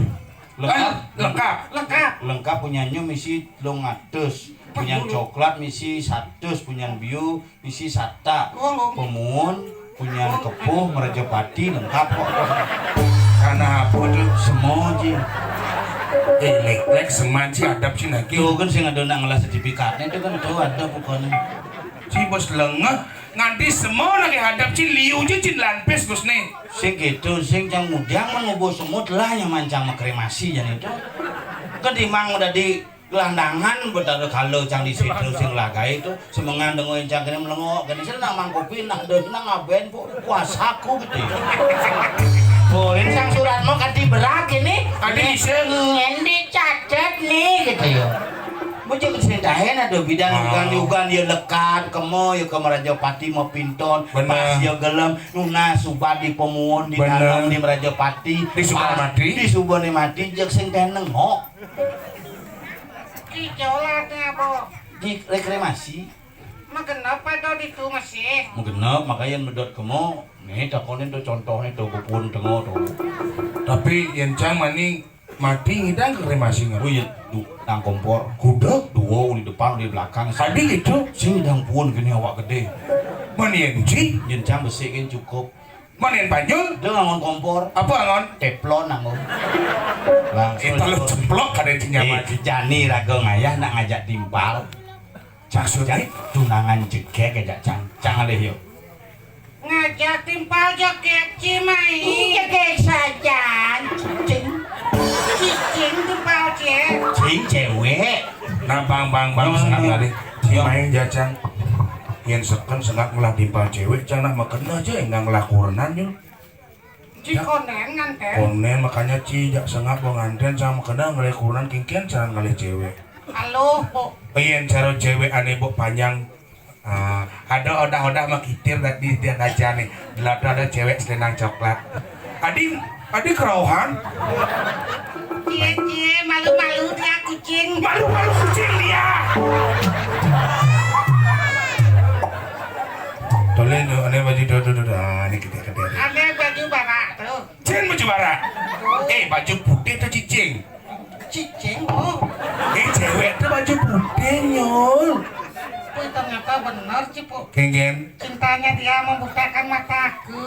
Lengkap. Eh, lengkap. Lengkap. Lengkap, punyanya misi telung atus. Punyan coklat misi satus, punyan bio misi sata. Pemun, punyan kepuh, merajapati, lengkap kok. Karena apa tuh? Semua ji. Eh, lek-lek seman sih adab sih lagi. Tuh kan sing ada nak ngelah sertifikatnya itu kan tuh ada pokoknya. Si bos lengah. Nganti semua lagi hadap cin liu je cin lampis Gus nih. Sing gitu, sing cang mudiang man ngubuh semut lah yang mancang makremasi jan itu. Ketimbang udah di gelandangan betara kala cang di situ sing lagai itu semengan dengo cang kene melengok kene sing nang mangkopi nah deh nang ngaben kok kuasaku gitu. Boleh sang surat mau kati berak ini. Kati bisa. Ngendi catet nih gitu ya. Mujur sing tahen ada bidang ugan-ugan ya lekat kemo ya ke Merajapati mau pinton pas ya gelem nunas subat di pemuun di dalam di Merajapati di Subanemati di Subanemati jek sing tahen nengok. Ki jolatnya apa? Di reklamasi. Magenep ada di tu masih. Magenep makanya medot kemo nih takonin tuh contohnya tuh bubun tengok tuh. Tapi yang cang maning Mati ngidang ke kremasi nggak? Oh iya, du, nang kompor. Kuda? Dua di depan, di belakang. Tadi gitu. Sing ngidang pun gini awak gede. Menian ci? Jencang besi kan cukup. Menian panjul? Dia ngangon kompor. Apa ngangon? Teflon ngangon. Langsung. Itu lo cemplok kada cinya eh, mati. Jani raga ngayah nak ngajak timpal. Maksudnya? Tunangan jegeg aja cang. Cang alih yuk. Ngajak timpal jegeg ci mai. Jegeg sajan. Cicing. Cicing timpal cewek. Cing cewek. Nah bang bang bang sengak kali. Ci mai jacang. Yen seken sengak ngelah timpal cewek cang nak makena aja enggak ngelah kurenan yuk. Ci konen nganten. Konen makanya ci jak sengak gua nganten sama makena ngelah kurenan kingkian cara ngelah cewek. Halo, Bu. Yén cara céwék ané, Bu, panjang. Ah, ada odah-odah mah kitir tadi dia aja nih. Lah ada céwék selendang coklat. Adi, adi kerauhan. Cie, cie, malu-malu dia kucing. Malu-malu kucing dia. Tolong tuh, ané baju tuh, tuh, tuh, tuh. Ah, ini kita, kita. Ané baju barak tuh. Cing baju barak. Eh, baju putih tuh cicing. Cicing, oh. Eh, céwék tuh baju putih, Nyul. Wih, ternyata bener, Cipu. Kéngkén. Cintanya dia membutakan mataku.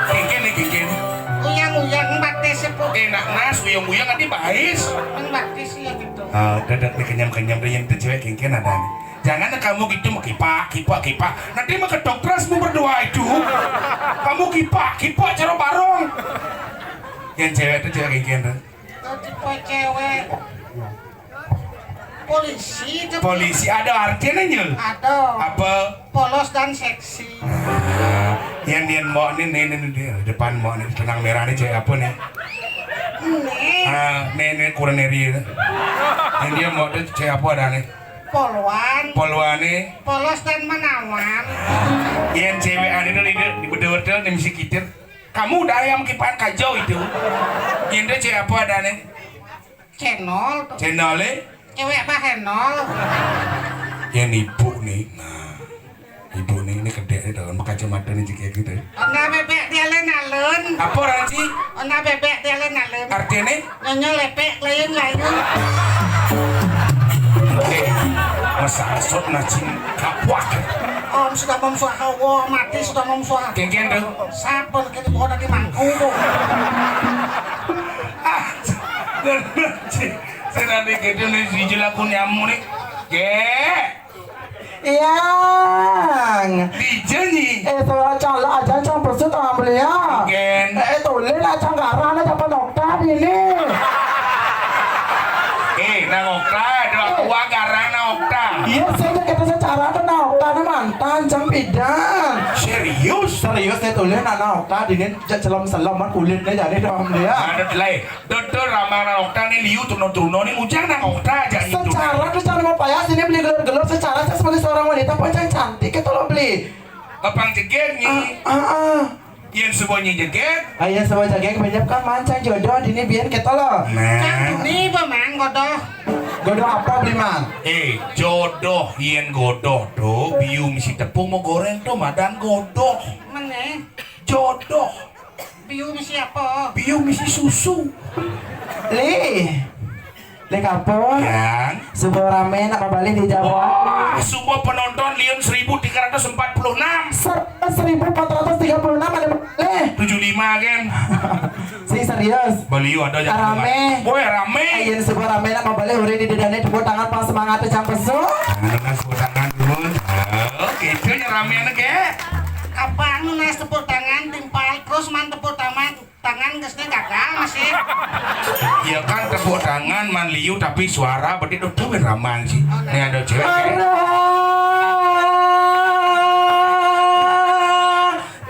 Kéngkén nih, kéngkén. Uyang-uyang batis, Cipu. Eh, nak nas, uyang-uyang adi bais. Kan batis ya gitu. Ah, udah, udah, nih, kenyam-kenyam deh, yang itu céwék kéngkén ada nih. Jangan kamu gitu, mau kipak, kipak, kipak. Nanti mau kedokteran semua berdua itu. Kamu kipak, kipak, cara barong. Yang céwék itu céwék kéngkén tuh. Tipe céwék polisi itu. Polisi ada artinya, Nyul? Ada. Apa? Polos dan seksi. Nah, yang dia mau nih, nih, nih, nih, depan mau nih, tenang merah nih, céwék apa nih? Nih. Ah, nih, nih, kurang nih. Yang dia mau tuh céwék apa ada nih? Polwan. Polwané. Polos dan menawan. Yang céwék ada nih, di bedor-bedor nih, mesti kitir. Kamu udah ayam kipan kacau itu. Yang dia céwék apa ada nih? Cénol tuh. Cénolé? Céwék bahénol. Yang ibu nih, nah, ibu nih, ini kedék nih, dalam kacamata nih, jika gitu. Onda bébék di alun-alun. Apa orang sih? Onda bébék di alun-alun. Artinya? Nyonya lépék lain-lain. Eh, masa asot nacing kapuak. Om sudah memsuah hawa, mati sudah memsuah. Kéngkén tuh. Sabar, kita bawa dari mangkuk. Ah, bener sih. Saya nanti gitu nih, si jelaku nyamu nih. Gé. Yang. Dija nih. Eh, suara calak aja, cang pesut, Tuan Mulia. Gen. Eh, tulen lah, cang garang, ada siapa dokter ini? Eh, nang okta, ada aku garang nang okta. Iya, saya juga kita secara tuh nang okta, nang mantan, jam pidan. Serius? Serius, saya tulen, nang okta, dini cek celom-celom, man kulitnya jadi, Tuan Mulia. Ada delay. Dodol ramang nang okta nih liu turno-turno nih mujang nang okta aja itu. Secara tuh jangan mau payah sini beli gelor-gelor secara saya sebagai seorang wanita pun yang cantik itu loh beli. Apang jegeg nih. Ah, ah, ah. Yang semuanya jegeg. Ah, yang semua jegeg banyak kan mancang jodoh dini biar kita loh. Nah. Cang tuni apa mang godoh? Godoh apa beli mang? Eh, jodoh yang godoh tuh biu misi tepung mau goreng tuh madan godoh. Meneh. Jodoh. Biu misi apa? Biu misi susu. Lih. Lih apa? Yang. Sebuah rame nak kembali di Jawa. Wah, semua penonton liun seribu tiga ratus empat puluh enam. Ser-, seribu empat ratus tiga puluh enam ada lih. Tujuh lima kan? Si serius. Beliau ada yang rame. Boy, rame. Ayo sebuah rame nak kembali uri di dedane tepuk tangan pas semangat cang pesut. Nah, dengan tepuk tangan dulu. Nah, oke, itu yang rame anak ya. Apa anu nas tepuk tangan timpal terus man tepuk tangan tangan geus gagal masih. Ya kan tepuk tangan man liu tapi suara berarti tuh tuh ramang sih. Ini ada cewek. Arah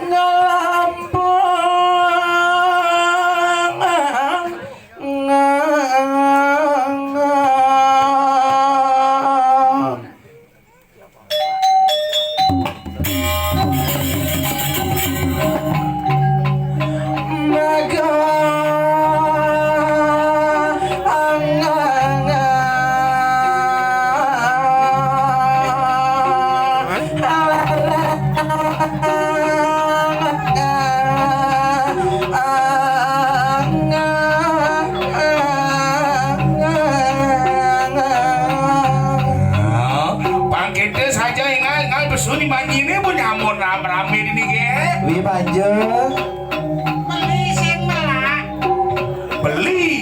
ngelampung. Pang kita saja ingat, ingat besun di manjine pun nyamun rame-rame ini, ge. Wi, Pak Jo. Beli sing melak. Beli.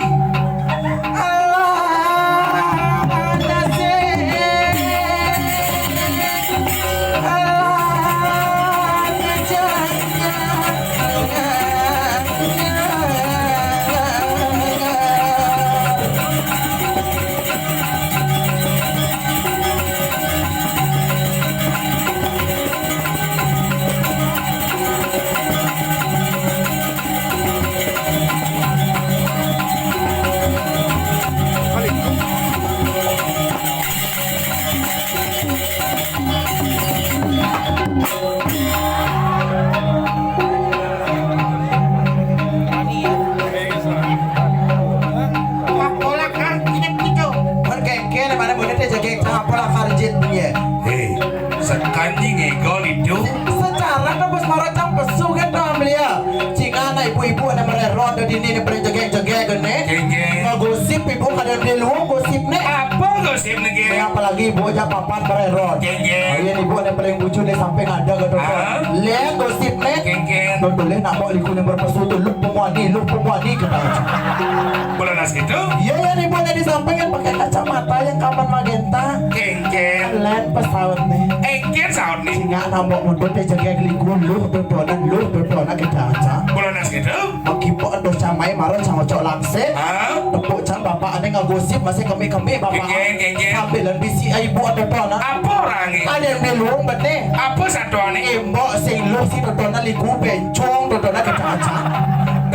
Bos mara cang pesu kan tu ambil ya. Cing anak ibu-ibu anak mererot dari ini ni, pada jegek-jegek kan ni. Jegek. Ngegosip ibu kada ada luang gosip ni. Apa gosip ni, Gek? Ni apalagi ibu aja papat mererot. Jegek. Ayan ibu anak paling bujur ni sampai ada ke tu. Ah? Lihat gosip ni. Jegek. Tuh tulis nak bawa liku ni berpesu tu, lu pemuani, lu pemuani kata. Bulan nas gitu? Iya, ya, ibu anak disampaikan pakai kacamata yang kapan magenta. Jegek. Lain pesawat ni. Engken saut ni. Singa nambok mundut teh jegek liku, luh dodonan, luh dodonan kita aja. Bulan nas gitu? Makipok dos camai mara cang ocok langsir. Hah? Tepuk cang bapak ane ngegosip masih kemi-kemi bapak. Kengkeng, kengkeng. Sambilan bisi ibu dodonan. Apa orang ni? Ada yang di luar benih. Apa satu ni? Imbok sing luh si dodonan liku bencong dodonan kita aja.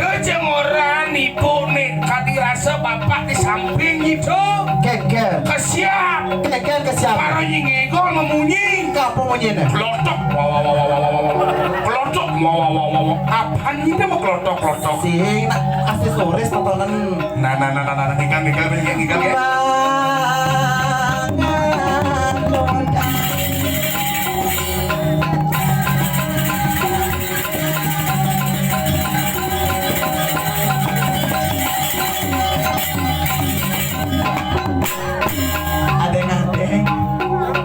Kejemuran ibu ni kadi rasa bapak di samping itu. Kengkeng. Kesiap. Kengkeng kesiap. Para nyingego memunyi. Kapo munyine? Kelotok. Wah, wah, wah, wah, wah, wah, wah. Kelotok. Wah, wah, wah, wah, wah. Apaan ini mau kelotok, kelotok? Sing, nak aksesoris tontonan. Nah, nah, nah, nah, nah, nah. Ngikal, ngikal, ngikal, ngikal, ya. Adeng-adeng,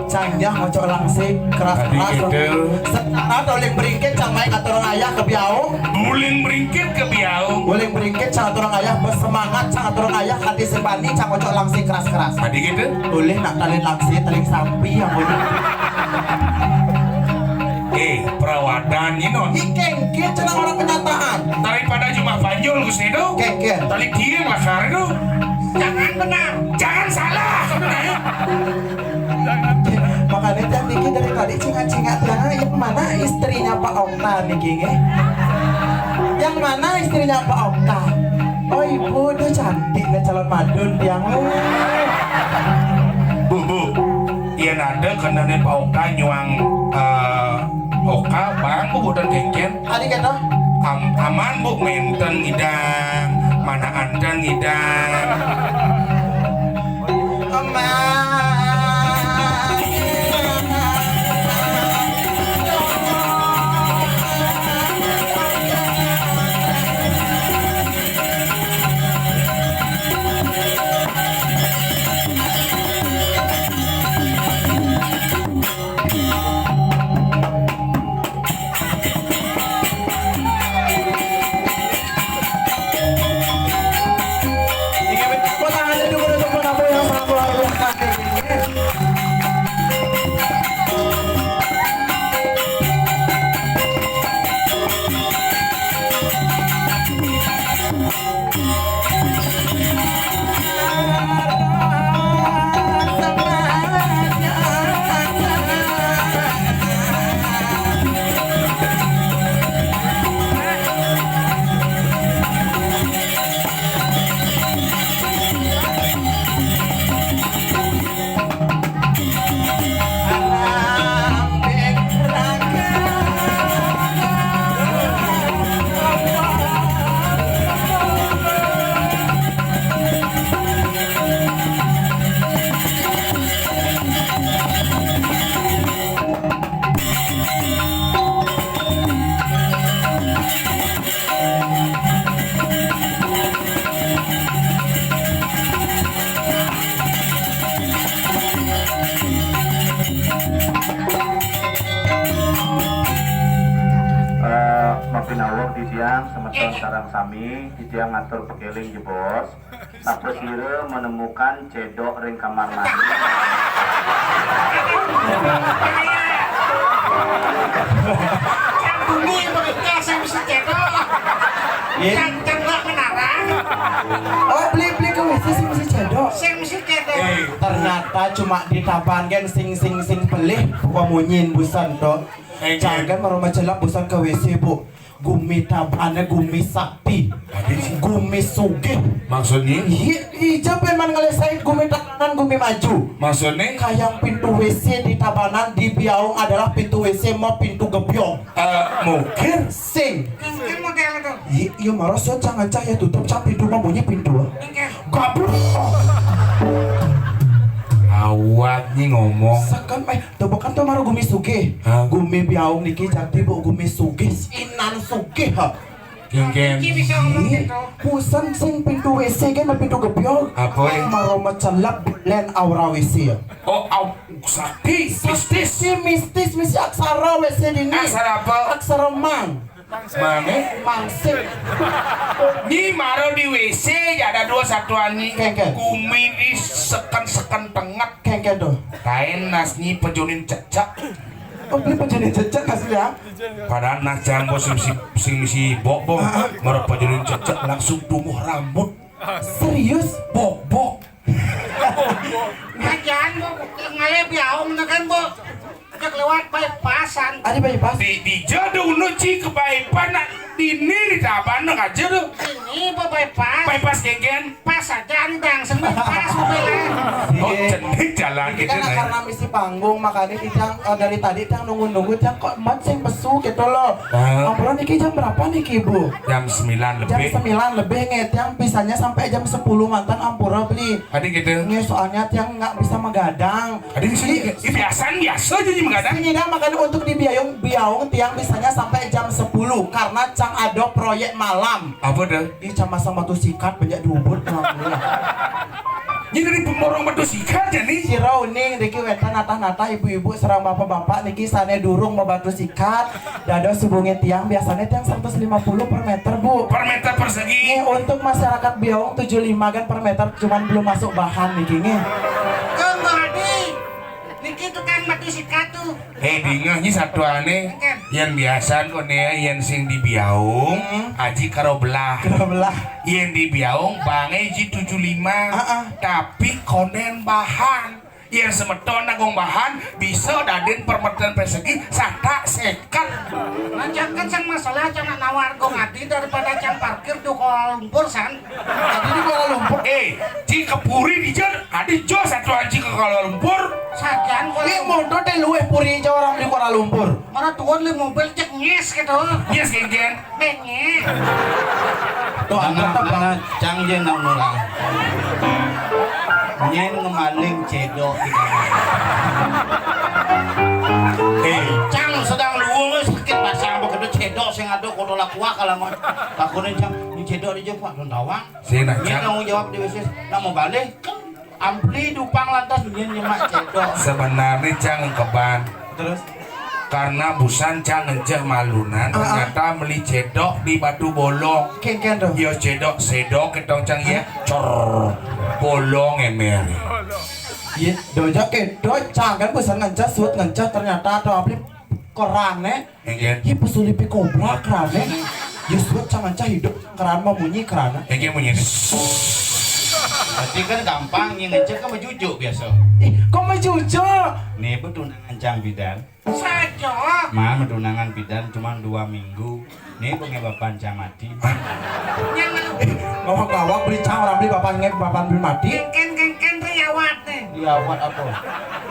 canjah ngocok langsik, keras-keras. Tadi gitu. Secara uling beringkit, cang mai katurun ayah ke biaung. Uling beringkit ke biaung. Uling beringkit, cang katurun ayah bersemangat, cang katurun ayah hati sebani, cang ngocok langsik keras-keras. Tadi gitu. Ulih nak talin langsik, talin sampi yang boleh. Eh, perawatan ni, non. Hi, kengkeng, cenah orang kenyataan. Daripada cuma panjul, Gusti, tu. Kengkeng. Tali kieu lakar tu. Jangan benar, jangan salah. Makanya tiap dikit dari tadi cingat-cingat, yang mana istrinya Pak Okta niki, nggih? Yang mana istrinya Pak Okta? Oh, ibu tu cantik nih calon madun tiang. Bu, bu, iya nada kena nih Pak Okta nyuang, eh, Okta, bang, bu, dan kengkeng. Adi kata? Am-, aman, bu, menten idang, mana anten idang. Aman. Eh, mapinawag titiang semeton sareng sami, titiang ngatur pakeling jebos. Sapasira menemukan cedok ring kamar mandi. Cang bumi mereka sing mesti cedok. Iya. Cang, cang nggak menarang. Oh, beli, beli ke W C sing mesti cedok. Sing mesti cedok. Eh, ternyata cuma di taban kan sing, sing, sing pelih, pamunyin busan to. Eh, jangan eh. Baru macelap busan ke W C, Bu. Gumi tabannya gumi sakti. Tadi sih. Gumi sugih. Maksudnya? Iya, ija pen man ngelesai gumi tabanan gumi maju. Maksudnya? Kayang pintu W C di tabanan di biaung adalah pintu W C mau pintu gebyong. Eh, mungkin. Sing. Mungkin model itu. Iya, iya, mara so cang ancah ya tutup cang pintu mah bunyi pintu. Mungkin. Gablok. Kuat nyi ngomong. Seken, eh, to bukan to maro gumi sugih. Hah? Gumi biaung niki jati, Bu, gumi sugih, inan sugih, ha. Geng-geng. Iki bisa ngomong gitu. Busan sing pintu W C kan pintu gebyol. Apa, eh? Maro macelep len aura W C ya. Oh, au, sakti, mistis. Mistis, mistis, mistis aksara W C dini. Aksara apa? Aksara mang. Mane? Mangsik. Ni maro di W C ya ada dua satuan ni. Kengken. Gumi di seken-seken tenget. Kengken tuh. Kain nas ni pejunin cecek. Oh, beli pejunin cecek hasilnya. Padahal nah jambo sing si sing si bok bok. Mara pajunin cecek langsung tumbuh rambut. Serius? Bok bok. Ajan bu, ngalih biaung na kan bu. Cek lewat bypassan. Ada bypass? Di di jadu nu ci ke bypass nak dini di taban nak aja tu. Ini bu bypass. Bypass genggen. Pas aja andang sendiri pas mobilnya. Oh, cendek jalan gitu kan nah. Karena misi panggung makanya kita uh, dari tadi kita nunggu-nunggu kita kok mat sing pesu gitu loh. Ampura niki jam berapa niki Bu? Jam sembilan lebih. Jam sembilan lebih nge tiang bisanya sampai jam sepuluh mantan ampura beli. Tadi gitu. Nge soalnya tiang nggak bisa megadang. Tadi di sini ya, biasa biasa aja nih megadang. Sini dah makanya untuk di biaung biaung tiang bisanya sampai jam sepuluh karena cang ada proyek malam. Apa tuh? Ih, cang masang batu sikat banyak diubut. Ini dari pemborong batu sikat ya nih. Sira uning niki wénten natah-natah ibu-ibu sareng bapak-bapak niki sané durung mabatu sikat. Dados hubungi tiang biasanya tiang seratus lima puluh per meter, Bu. Per meter persegi. Nih untuk masyarakat Biaung tujuh lima kan per meter cuman belum masuk bahan niki nih. Kembali. Niki tukang batu sikat tuh. Eh, dingeh nyi satuane. Yen biasan kone yen sing di Biaung, aji karo belah. Karo belah. Yen di Biaung bange ji tujuh lima. Tapi konen bahan. Yen semeton nanggung bahan, bisa dadin permeton persegi satak seket. Nah, jangan sang masalah jangan nawar gong ati daripada cang parkir di Kuala Lumpur san. Adi di Kuala Lumpur. Eh, ji ke puri di jen, adi jo satu aji ke Kuala Lumpur. Sajan Kuala Lumpur. Ini motor teh luwih puri jo orang di Kuala Lumpur. Mana tuan li mobil cek nyes gitu. Nyes geng-geng. Bengek. Tuh angkat apa? Cang je nak murah. Nyen ngemaling cedok di kamar. Eh, cang sedang luwung sakit basang begitu cedok sing ada kotola kuah kalau mau. Takunin cang, ini cedok di Jepang, Tawang. Sini, Cang. Tanggung jawab di bisnis. Nak mau balik kan ampli dupang lantas nyen nyemak cedok. Sebenarnya Cang keban. Terus? Karena busan Cang ngejeh malunan, ternyata meli cedok di batu bolong. Kengken tuh. Yo cedok sedok ketong Cang ya, cor bolong emer. Iya, doja kedo Cang kan busan ngejeh suut ngejeh ternyata atau ampli kerane. Engke. Hi pesulipi kobra kerane. Yesus cang ancah hidup cang keran mamunyi kerana. Engke munyi. Berarti kan gampang yang ngecek kan majujuk biasa. Ih, kok majujuk? Nih betunangan cang bidan. Saja. Mah betunangan bidan cuma dua minggu. Nih pengen bapak cang mati. Yang ngawak-ngawak beli cang orang beli bapak ngep bapak beli mati. Kengken kengken riawat nih. Riawat apa?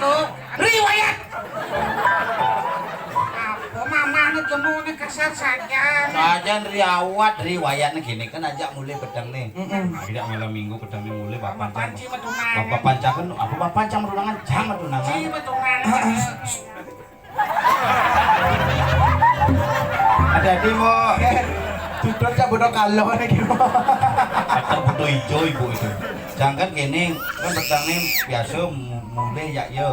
Tuh. Riwayat. Apa mamah nu jemu ni kasar saja. Sajan riawat riwayat ni gini kan ajak mulai petang ni. Tidak malam minggu petang ni mulai bapak pancang. Bapak pancang kan apa bapak pancang metunangan jam metunangan. Ji metunangan. Ada di mo. Tutur cak bodoh kalau ni gimana? Atau bodoh hijau ibu itu. Jangan gini kan petang ni biasa mulai ya ya.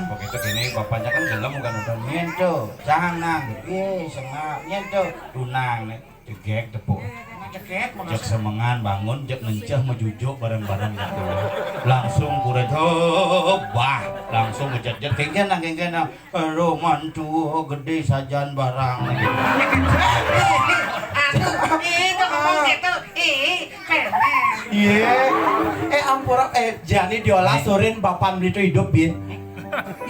Begitu gini bapaknya kan gelem kan udah nyen tuh, jangan nang, eh sengak nyen tuh, tunang nih, cegek tepuk. Cegek, cek semengan bangun, cek ngenceh mejujuk bareng-bareng gitu. Langsung kuret, bah, langsung ngejet-jet, kengken nang, kengken nang. Aduh mantu gede sajan barang. Aduh, itu ngomong gitu, ih. Iya. Eh ampura eh jani diolah surin bapan beli itu hidup bin.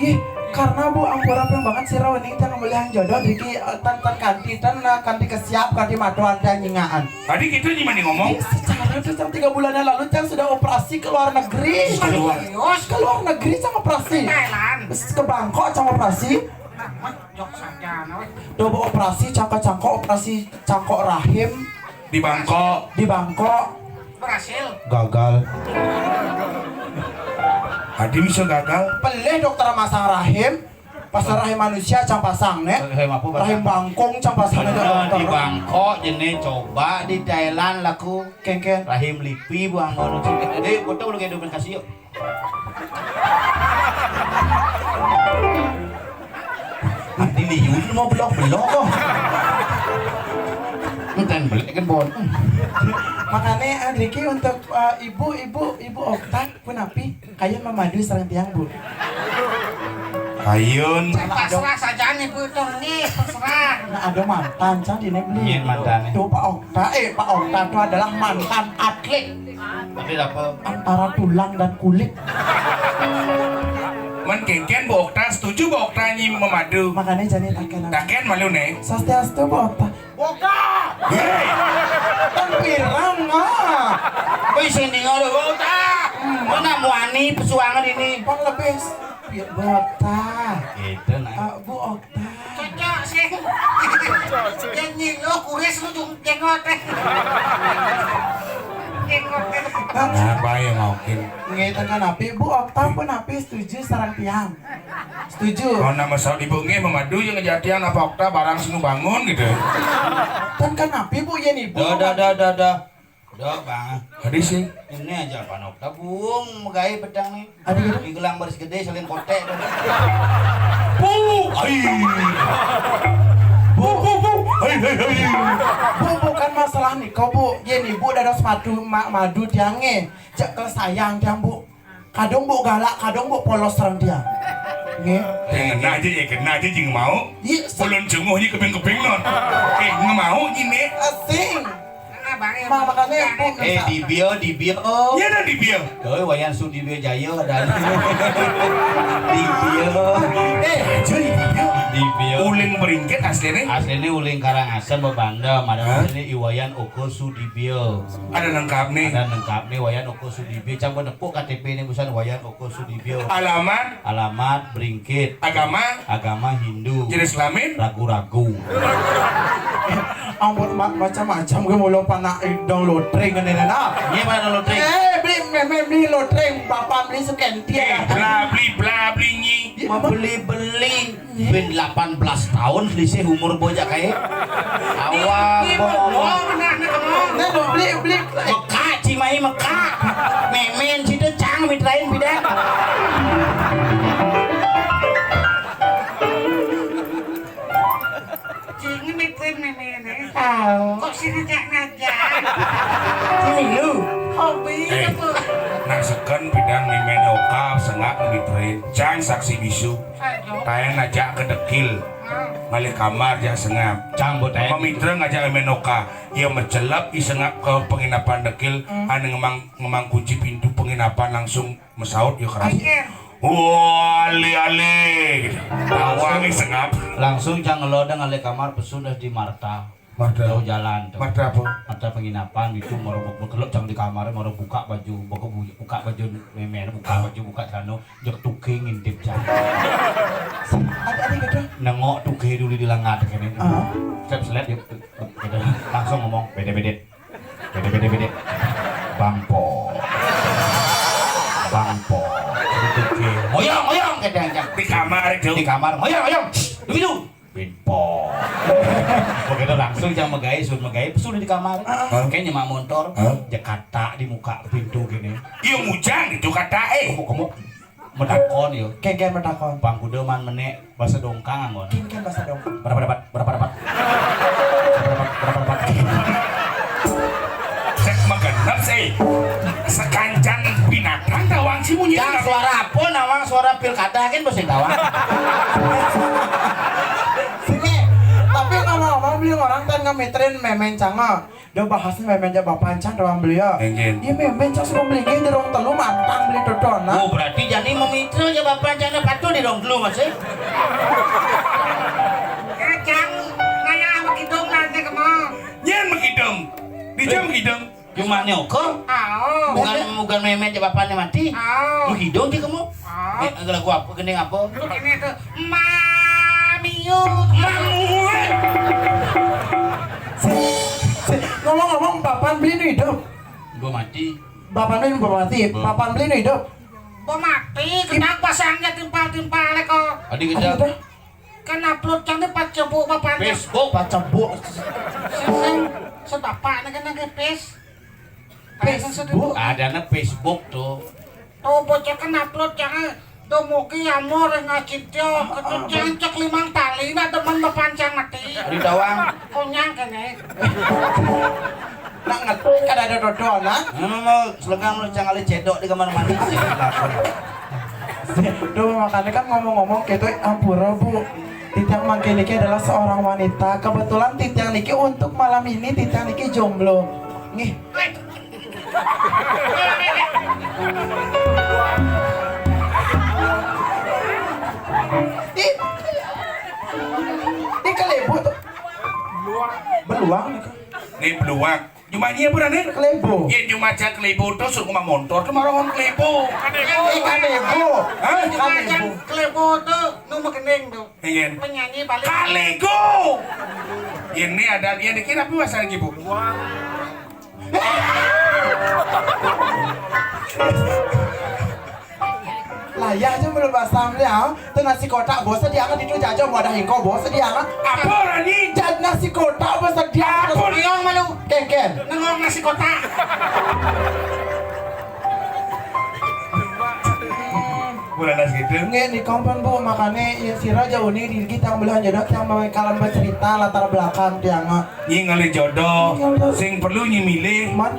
Ih, karena bu ampura peng banget si Rawening teh ngambil yang jodoh diki eh, tan tan kanti tan eh, kanti kesiap kanti matuan teh nyingaan. Tadi gitu gimana ngomong? Ih, secara tuh cang tiga bulan yang lalu cang sudah operasi ke luar negeri. Serius? Ke luar negeri cang operasi. Thailand. Ke Bangkok cang operasi. Jok saja, no. Coba operasi cangkok-cangkok operasi cangkok rahim. Di Bangkok. Di Bangkok. Berhasil. Gagal. Adi bisa gagal. Pelih dokter masang rahim. Pasang rahim manusia cang pasang, né. Rahim apa, Pak? Rahim bangkong cang pasang aja, bener, dokter. Di Bangkok jenis, coba di Thailand laku. Kéngkén. Rahim lipi buang ngono. Eh, foto lu kayak dokumentasi yuk. Nanti di Yun mau belok-belok kok. Enten belek kan, Bon. Makanya, eh, Driki, untuk, eh, ibu, ibu, ibu Okta, punapi, kayun mamadu sareng tiang, Bu. Kayun. Pasrah saja nih, Bu, tuh nih, pasrah. Nah, ada mantan, cang di Bli. Iya, mantan. Tuh, Pak Okta, eh, Pak Okta tuh adalah mantan atlet. Tapi apa? Antara tulang dan kulit. Man kéngkén Bu Okta, setuju Bu Okta nyi mamadu. Makanya jadi takén. Takén malu, né. Swastiastu, Bu Okta. Boga. Hei. Kan pirang, ah. Wih, sini ada boga. Mana muani pesuangan ini? Pang lebih s-, ya, boga. Gitu, nah. Ah, Bu Okta. Cocok sih. Yang nyilu kuris lu jung-, jengot, eh. Jengot, eh. Nah, apa ya mungkin? Nggih, ten kan api, Bu Okta pun api setuju sareng tiang. Setuju. Mun nama saut ibu nggih mamadu yang ngejatian apa Okta barang sing bangun gitu. Ten kan api, Bu, yén ibu. Dah, dah, dah, dah, dah. Dah, Bang. Tadi sih. Ini aja Pak Okta buung megai pedang nih. Adi gitu. Di gelang baris gedé salin koték. Bu, ai. Bu, bu, bu. Hai, hai, hai. Bu, bukan masalah nih, kok, Bu. Yén ibu dados madu, ma-, madu tiangé. Cek ke sayang tiang, Bu. Kadung Bu galak, kadung Bu polos sareng tiang. Nggih. Kena aja ya, kena aja jing mau. Iya, sa- Ulun cunguh aja keping-keping non. Eh, nggak mau gini. Asing. Ma-, makanya Bu. Eh, minta. Dibio, dibio. Iya, dah dibio. Tuh, Wayan Sudibio Jaya ada. Dibio. Eh, jadi dibio. Dibio. Uling Beringkit aslinya. Aslinya uling Karangasem, Bebanda. Madam, hah? Aslinya Iwayan Oko Sudibio. Ada lengkap nih. Ada lengkap nih, Wayan Oko Sudibyo, cang nepuk K T P ini busan Wayan Oko Sudibyo. Alamat? Alamat Beringkit. Agama? Agama Hindu. Jenis kelamin? Ragu-ragu. Ampun, ma-, macam-macam gue mau lupa nak dong lotring kan ini, nah. Iya, mana lotring? Eh, beli, me-, me-, beli lotring, bapak beli sukenti. Eh, bla, beli, bla, beli, nyi. Membeli-beli. Bin delapan belas tahun selisih umur bocah kayak. Awak bohong. Nah, beli, beli. Mekak, Cimahi Mekak. Memen situ cang mitrain bidang. Cing mitrain memen, eh. Tahu. Kok sini jak najak? Sini lu. Hobi. Eh, apa? Nak seken bidang memen oka sengak mitrain. Cang saksi bisu. Tayan aja kedekil. Ngalih kamar ja sengap. Cang buat tayan. Mamitra ngajak menoka. Ia mecelep i sengap ke penginapan dekil. Anu ngemang, ngemang kunci pintu penginapan langsung mesaut ya keras. Wah, ale-ale gitu. Tawang i sengap. Langsung cang ngelodang ngalih kamar pesu dah di Marta. Marta. Jauh jalan tuh. Marta apa? Marta penginapan itu, moro bu-, bekelep cang di kamarnya, moro buka baju, buka bu-, buka baju memen, buka baju, buka celana, jek tuke ngintip cang. Ada, ada gitu. Nengok tuke dulu di lengat kene. Heeh. Selep-selep dia gitu. Langsung ngomong, "Bede-bede. Bede-bede-bede. Bangpo. Bangpo." Itu tuke. "Ngoyong, ngoyong," kata cang. Di kamar itu. Di kamar, "Ngoyong, ngoyong. Begitu." Pinpong. Begitu langsung cang megai, sun megai, sun di kamar. Hah? Kayaknya mak montor, hah? Jakarta di muka pintu gini. Iya, mujang itu kata, eh. Kamu, kamu medakon yo. Kengken medakon. Bang kuda man menek bahasa dongkang anggon. Kengken bahasa dongkang. Berapa dapat? Berapa dapat? Berapa dapat? Berapa dapat? Sek magenep sih. Sekancan binatang tawang si munyi. Cang, suara apa nawang, suara pilkada kan mesti tawang. Sini, tapi ngomong-ngomong beli orang kan ngemitrin memen canga. Dia bahasnya memen jak bapak cang tawang beli ya. Iya memen cang suruh beli gini dorong telu mantang beli totona. Oh, berarti jadi memitrin ya bapak cang patuh di dorong telu masih. Cang, kayak apa gitu nanti kemau. Nyen mengidung. Di jam mengidung. Cuma nyoko. Bukan, bukan memet ya bapaknya mati. Mengidung sih kamu. Eh, lagu apa? Gending apa? Ini tuh. Mamiu. Mamu. Ngomong-ngomong, bapak beli nu hidup. Gua mati. Bapak beli nu mati. Bapak beli nu hidup. Kok mati, kenapa pasangnya timpal-timpal kok? Adi kejar. Kan upload cang di pacebuk bapak. Facebook. Pacebuk. Sing, sing, sebapak ini kan lagi pes. Facebook. Ada na Facebook tuh. Tuh bocah kan upload cang. Tuh muki amor ngacityo. Ketu cang cek limang tali, nak demen bapancang mati. Di tawang. Konyang kene. Nak ngetik kan ada dodo, nak. Ngono mau selegang lu jangan cedok di kamar mandi. Tuh, makanya kan ngomong-ngomong gitu, ampura, Bu. Titiang mangkin niki adalah seorang wanita. Kebetulan titiang niki untuk malam ini, titiang niki jomblo. Nggih. Ih. Ini kelebu tuh. Beluang nih. Ini beluang. Cuma nyie pura nih. Kelebu. Iya, cuma cak kelebu tuh suruh rumah montor tuh marongon kelebu. Ini kelebu. Hah? Cuma cak kelebu tuh nu megening tuh. Ingin. Penyanyi balik. Kalego. Ini ada dia dikira apa bahasa lagi, Bu? Lah ya aja belum basam ya. Tuh nasi kotak bos diangkat itu jajan wadah hingko bos diangkat. Apa, Rani? Jad nasi kotak bos diangkat. Apa? Nengok malu. Kengken. Nengok nasi kotak. Bulan das gitu. Nggih, nika pun, Bu, makane ya sira jauh nih di kita belahan jodoh yang mau kalian bercerita latar belakang tiang. Nyi ngalih jodoh, sing perlu nyi milih. Man?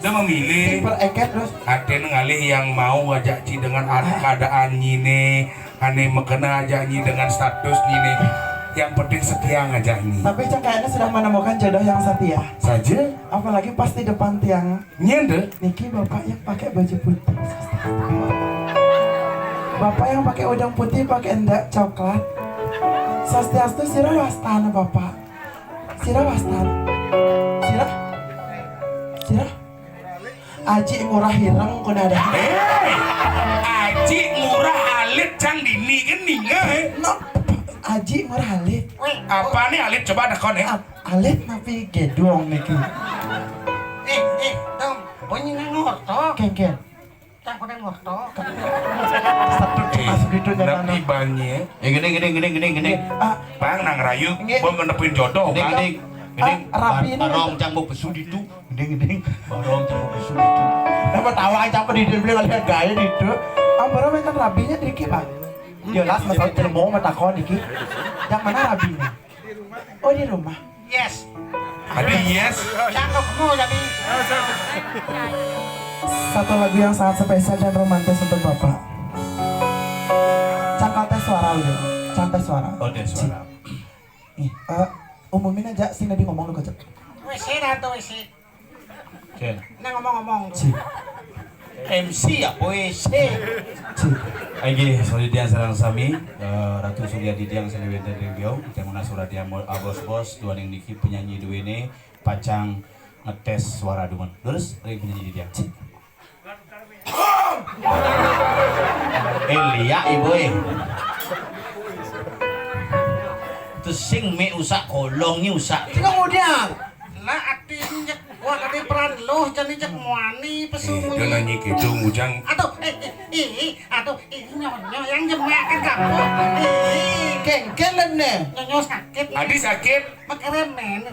Udah memilih. Sing per eket terus. Aden ngalih yang mau ajak ci dengan ad- keadaan nyine, ane mekena ajak nyi dengan status nyine. Yang penting setia ngajak nyi. Tapi cang kayaknya sudah menemukan jodoh yang setia. Saja? Apalagi pas di depan tiang. Nyen deh. Niki bapak yang pakai baju putih. Bapak yang pakai udang putih, pakai endak coklat. Swastiastu, sira wastana, Bapak. Sira wastana. Sira? Sira? Aji Ngurah Hireng kuna ada. Eh, Aji Ngurah Alit cang dini kan ninga, eh. No, Aji Ngurah Alit. Weh, apa nih alit coba ada kon, eh? Ap- Alit napi gedong niki. Eh, eh, dong, bunyi nang ngorto. Kengken. Cang kuda ngorto. Satu masuk itu nyata. Napi banye. Eh, gini, gini, gini, gini, gini. Ah, Bang nang rayu, nggih. Bang ngenepuin jodoh, Gini, Bang. Gini, gini. Ah, rapi ini. Barong cang mau pesu ditu. Gini, gini. Barong cang mau pesu ditu. Apa tawa cang di dia beli kalian gaya ditu. Ampura mekan rapinya dikit, Pak. Jelas masalah cermo matakon iki. Yang mana rapinya? Oh, di rumah. Yes. Tadi yes. Cakep mau jadi. Satu lagu yang sangat spesial dan romantis untuk Bapak. Cangkal tes suara udah. Cang tes suara. Oh, tes suara. Nih, eh, umumin aja sing tadi ngomong lu kocok. W C dah tuh W C. Oke. Nah, ngomong-ngomong. Cik. M C ya, puisi. Cik. Ayo, selanjutnya sareng sami, eh, Ratu Surya Didiang seni wenten ring Biau, kita muna surat yang abos-bos, duaning niki penyanyi duene pacang ngetes suara dumun. Terus ring penyanyi Didiang. Cik. Eh, liak, Ibu, eh. Terus sing mik usak, kolongnya usak. Cik, kemudian. Lah, ati injek. Wah, tadi peran loh, jadi injek muani, pesu. Eh, dia nanya gitu, Bujang. Aduh, eh, eh, eh, eh, aduh, eh, nyonyo yang jemak kan kamu. Eh, kengken nih. Nyonyo sakit. Adi sakit. Pakai remen.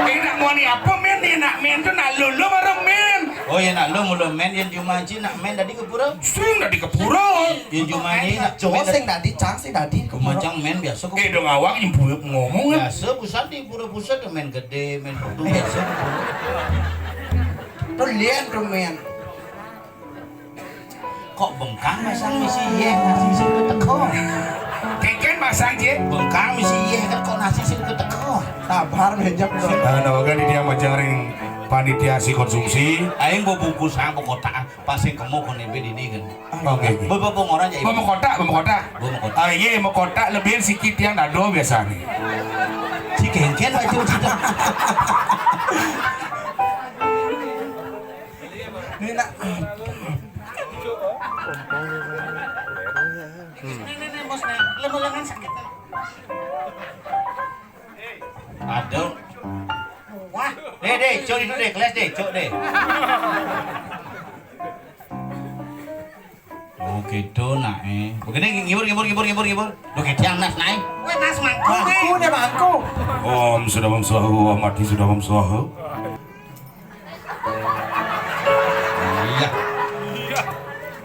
Eh, nak muani apa, men? Dia nak men tuh, nak lulu bareng men. Oh, ya, nak lu mulu men, yang cuma ci nak men tadi ke pura. Sing tadi ke pura. Yang cuma ci nak men. Cowok sing tadi, cang sing tadi. Cuma cang men biasa kok. Eh, dong awak yang bu- ngomong kan. Biasa pusat di pura pusat ya men gede, men perlu biasa. Tuh lian tuh men. Kok bengkang masang misi yeh nasi sing keteko. Keken masang je. Bengkang misi yeh kan kok nasi sing keteko. Sabar mejak tuh. Nah, nah, kan dia majang ring panitia si konsumsi. Aing bungkus ang kotak. Pas sing kemo kon nembe dini kan. Oke, oke. Bebe pengoran ya. Bebe kotak, bebe kotak. Bebe kotak. Ah, iya, bebe kotak lebihan sikit yang dado biasa nih. Si kengken aja udah. Ini nak. Nih, nih, nih, bos nih. Lemu lengan sakit nih. Aduh. Wah. Deh, deh, cok itu deh, kelas deh, cok deh. Gitu, nah, eh. Begini, ngibur, ngibur, ngibur, ngibur, ngibur. Duh, gitu, yang nas, naik. Weh, nas mangkuk, eh. Mangku, dia mangku. Om sudah om swahu, om mati sudah om swahu. Iya.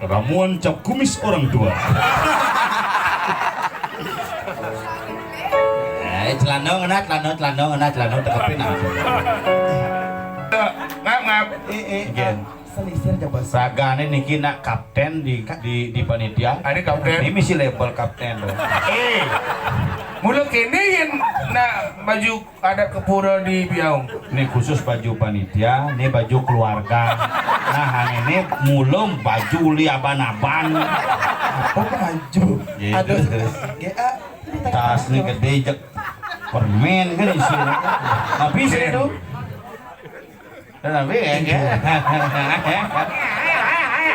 Ramuan cap kumis orang tua. Eh, celana ngena, celana, celana ngena, celana tekepin apa? Ngap, ngap. Eh, eh, Gen. Selisir coba. Ragane niki nak kapten di, di, di panitia. Ada kapten. Ini misi label kapten loh. Eh, mula kene yang nak baju adat kepura di Biaung. Ini khusus baju panitia, ini baju keluarga. Nah, ini mulum baju uli aban-aban. Apa baju? Ya, ada terus, terus. G A. Tas ini gede, jek permen kan isi. Habis itu. Tapi ya, ya.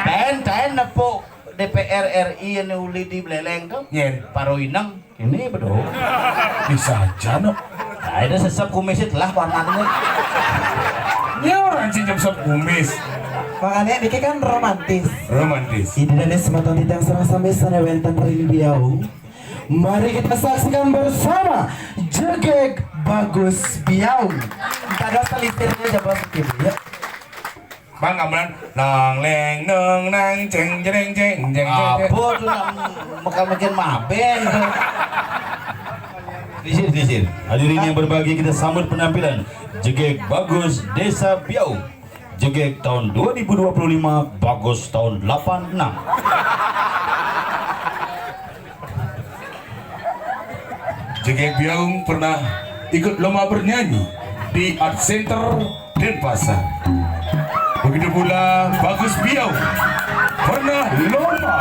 Taen, taen nepuk D P R R I ini uli di Beleleng tuh. Yen. Paro ineng. Ini bedo. Bisa aja, no. Nah, itu sesep kumis itu lah warnanya. Ini orang cincin sep kumis. Makanya ini kan romantis. Romantis. Ini dari semeton titang serang sampai sana wenten ring Biaung. Mari kita saksikan bersama Jegeg Bagus Biaung. Kita ada selisirnya coba sedikit ya. Bang, gamelan nang leng neng nang ceng jereng ceng ceng ceng. Apa tuh, nang mekar-mekar maben tuh. Disir, disir. Hadirin yang berbahagia, kita sambut penampilan Jegeg Bagus Desa Biau. Jegeg tahun dua ribu dua puluh lima, Bagus tahun delapan enam. Jegeg Biaung pernah ikut lomba bernyanyi di Art Center Denpasar. Begitu pula Bagus Biaung pernah lomba.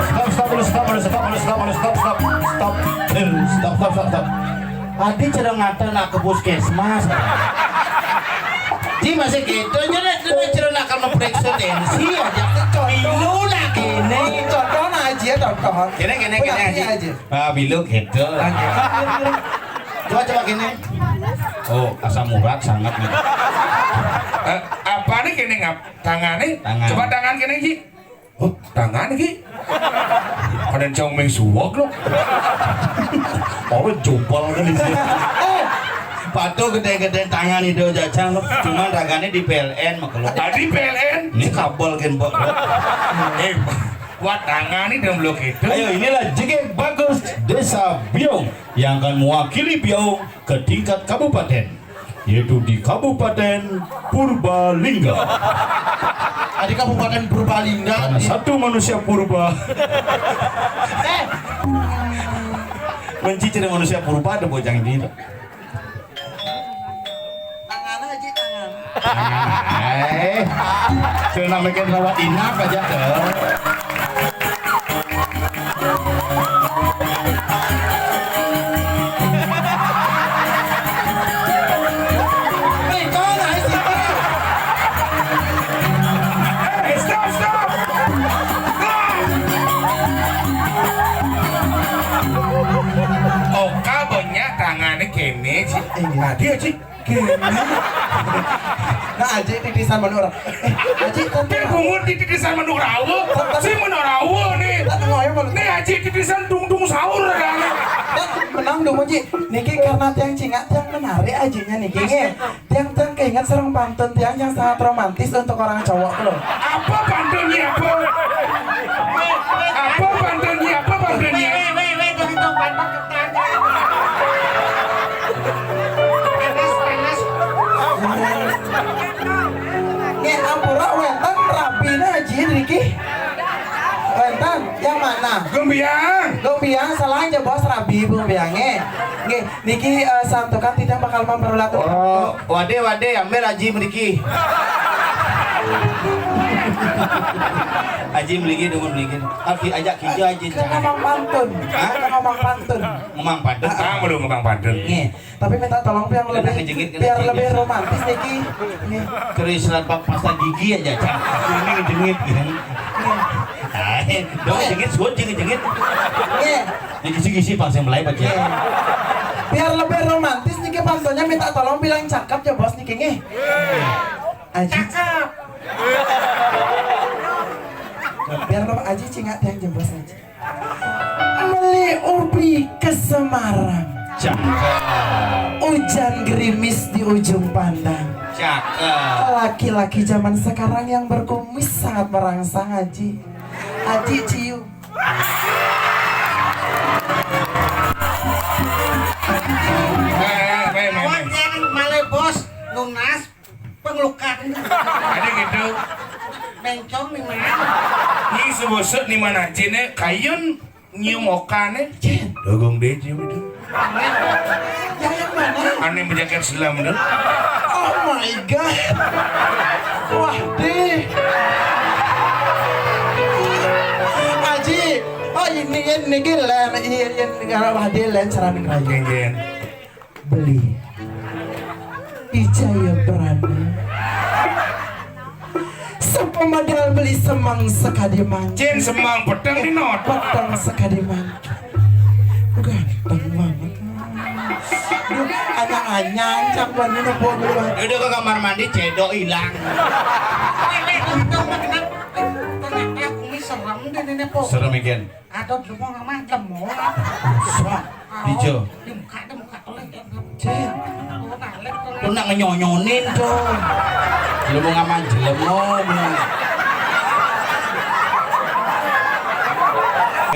Stop, stop, stop, stop, stop, stop, stop, stop, stop, stop, stop, stop, stop, stop. Adi cereng ngata nak ke puskesmas. Ji masih gitu aja deh, lu cereng nak ke memeriksa tensi aja. Contoh. Milu lah kene. Contoh nah aja, contoh. Kene, kene, kene aja. Ah, milu gitu. Coba, coba kene. Oh, asam urat sangat nih. Eh, apa nih kene ngap? Tangan nih? Tangan. Coba tangan kene, Ji. Oh, tangan ki. Ada cong meng suwok lo. Oh, jopal kan di sini. Patuh gede-gede tangan itu jajang lo. Cuman ragane di P L N mah kalau. Tadi P L N. Ini kabel kan, Pak. Eh, buat tangan ini dong lo gitu. Ayo, inilah Jegeg Bagus Desa Biung yang akan mewakili Biung ke tingkat kabupaten, yaitu di Kabupaten Purbalingga. Ah, di Kabupaten Purbalingga. Karena satu manusia purba. Eh. Mencicir manusia purba ada bojang di. Tangan aja, tangan. Eh, sudah namanya rawat inap aja tuh. Stop, stop. Oka banyak tangannya kene, Ci. Tadi ya, Ci. Kene. Nah, Aji titisan menurut. Eh, Aji, tapi dia bungut di titisan menurut rawa. Si menurut rawa nih. Tapi ngoyo menurut. Nih, Aji titisan dung-dung sahur kan. Menang dong, Aji. Niki karena tiang cingak, tiang menarik ajinya niki. Nggih. Tiang, tiang keinget sareng pantun tiang yang sangat romantis untuk orang cowok loh. Apa pantunnya, apa? Apa pantunnya, apa pantunnya? Weh, weh, weh, weh, dari tong pantun. Nggih, ampura wenten rabine Aji niki. Wenten, yang mana? Gumbiang. Gumbiang, salah aja bos, rabi gumbiange. Nggih, niki, eh, santukan tidak bakal memperlakukan. Oh, wade, wade, ambil Aji mriki. Aji mriki, dungun mriki. Abi ajak kerja aja. Kita ngomong pantun. Hah? Kita ngomong pantun. Ngomong pantun. Ah, belum ngomong pantun. Nggih. Tapi minta tolong biar lebih, ngejengit, biar lebih romantis niki. Nggih. Terus serat pasta gigi aja, Cak. Ini ngejengit, ya. Nggih. Ah, dong, jengit, suwun, jengit, jengit. Nggih. Ini kisi-kisi pas yang mulai baca. Nggih. Biar lebih romantis niki pantunnya minta tolong bilang cakep ya, Bos, niki, nggih. Aji. Cakep. Biar lo Aji, cingak tiang jebos, Aji. Meli ubi ke Semarang. Cakep. Ujan gerimis di ujung pandang. Cakep. Laki-laki zaman sekarang yang berkumis sangat merangsang, Aji. Aji cium. Baik, baik, baik, baik. Awan yang malai bos nunas pengelukan. Ada gitu. Bencong nih, Mas. Ini sebosok di mana cina kayun nyium okane. Cin, dogung deh cium itu. Yang mana? Aneh berjaket selam tuh. Oh my God. Wah deh. Aji, oh ini kan niki len, iya, iya, negara wah deh len seraning rayu. Nggih, nggih. Beli Ijaya Prana. Sepemadal beli semang sekadi mangkin. Cin, semang peteng di not. Peteng sekadi mangkin. Ganteng banget. Duh, anyang-anyang cang bani nepuk dulu. Udah ke kamar mandi, cedok hilang. Ini untung mah kenapa? Kenapa aku ini serem deh, Nenek, po? Serem, ikan. Aduh, lu mau ngaman, lemot. Usah. Dijo. Dibuka, dibuka oleh dia. Cek. Oh, nalek tuh. Lu nak ngenyonyonin tuh. Lu mau ngaman jelem, mau.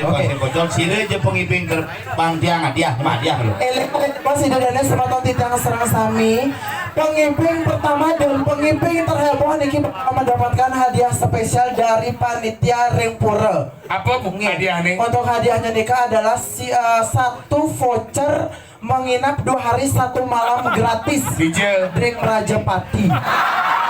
Oke. Bocor, sila aja pengibing terbang tiang, hadiah, mah hadiah lu. Elek, pas ida dana semeton titiang sareng sami. Pengibing pertama dan pengibing terheboh niki bakal mendapatkan hadiah spesial dari panitia ring pura. Apa bu-, nggih, hadiahnya? Untuk hadiahnya nika adalah si, eh, satu voucher menginap dua hari satu malam gratis. Hijau. Drink Rajapati.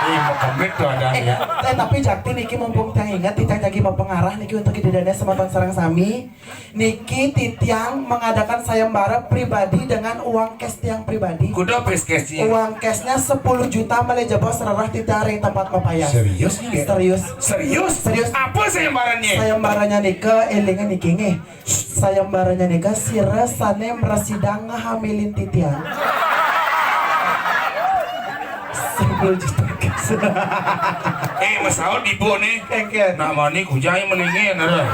Ih, mau kembit tuh ada. Eh, ya. Eh, tapi jakti niki mumpung tiang ingat, tiang lagi mau pengarah niki untuk ida dana semeton sareng sami. Niki titiang mengadakan sayembara pribadi dengan uang cash tiang pribadi. Kuda pes cash-nya. Uang cash-nya sepuluh juta malih jebos rerah titiang ring tempat mapayas. Serius nih, ya? Serius. Serius? Serius. Apa sayembaranya? Sayembaranya nika, elingan niki nggih. Sayembaranya nika sira sane mrasidang ngehamilin titiang. Sepuluh juta, guys. Eh, masaut ibu nih. Kengken. Nak mani kujai meningin, ada.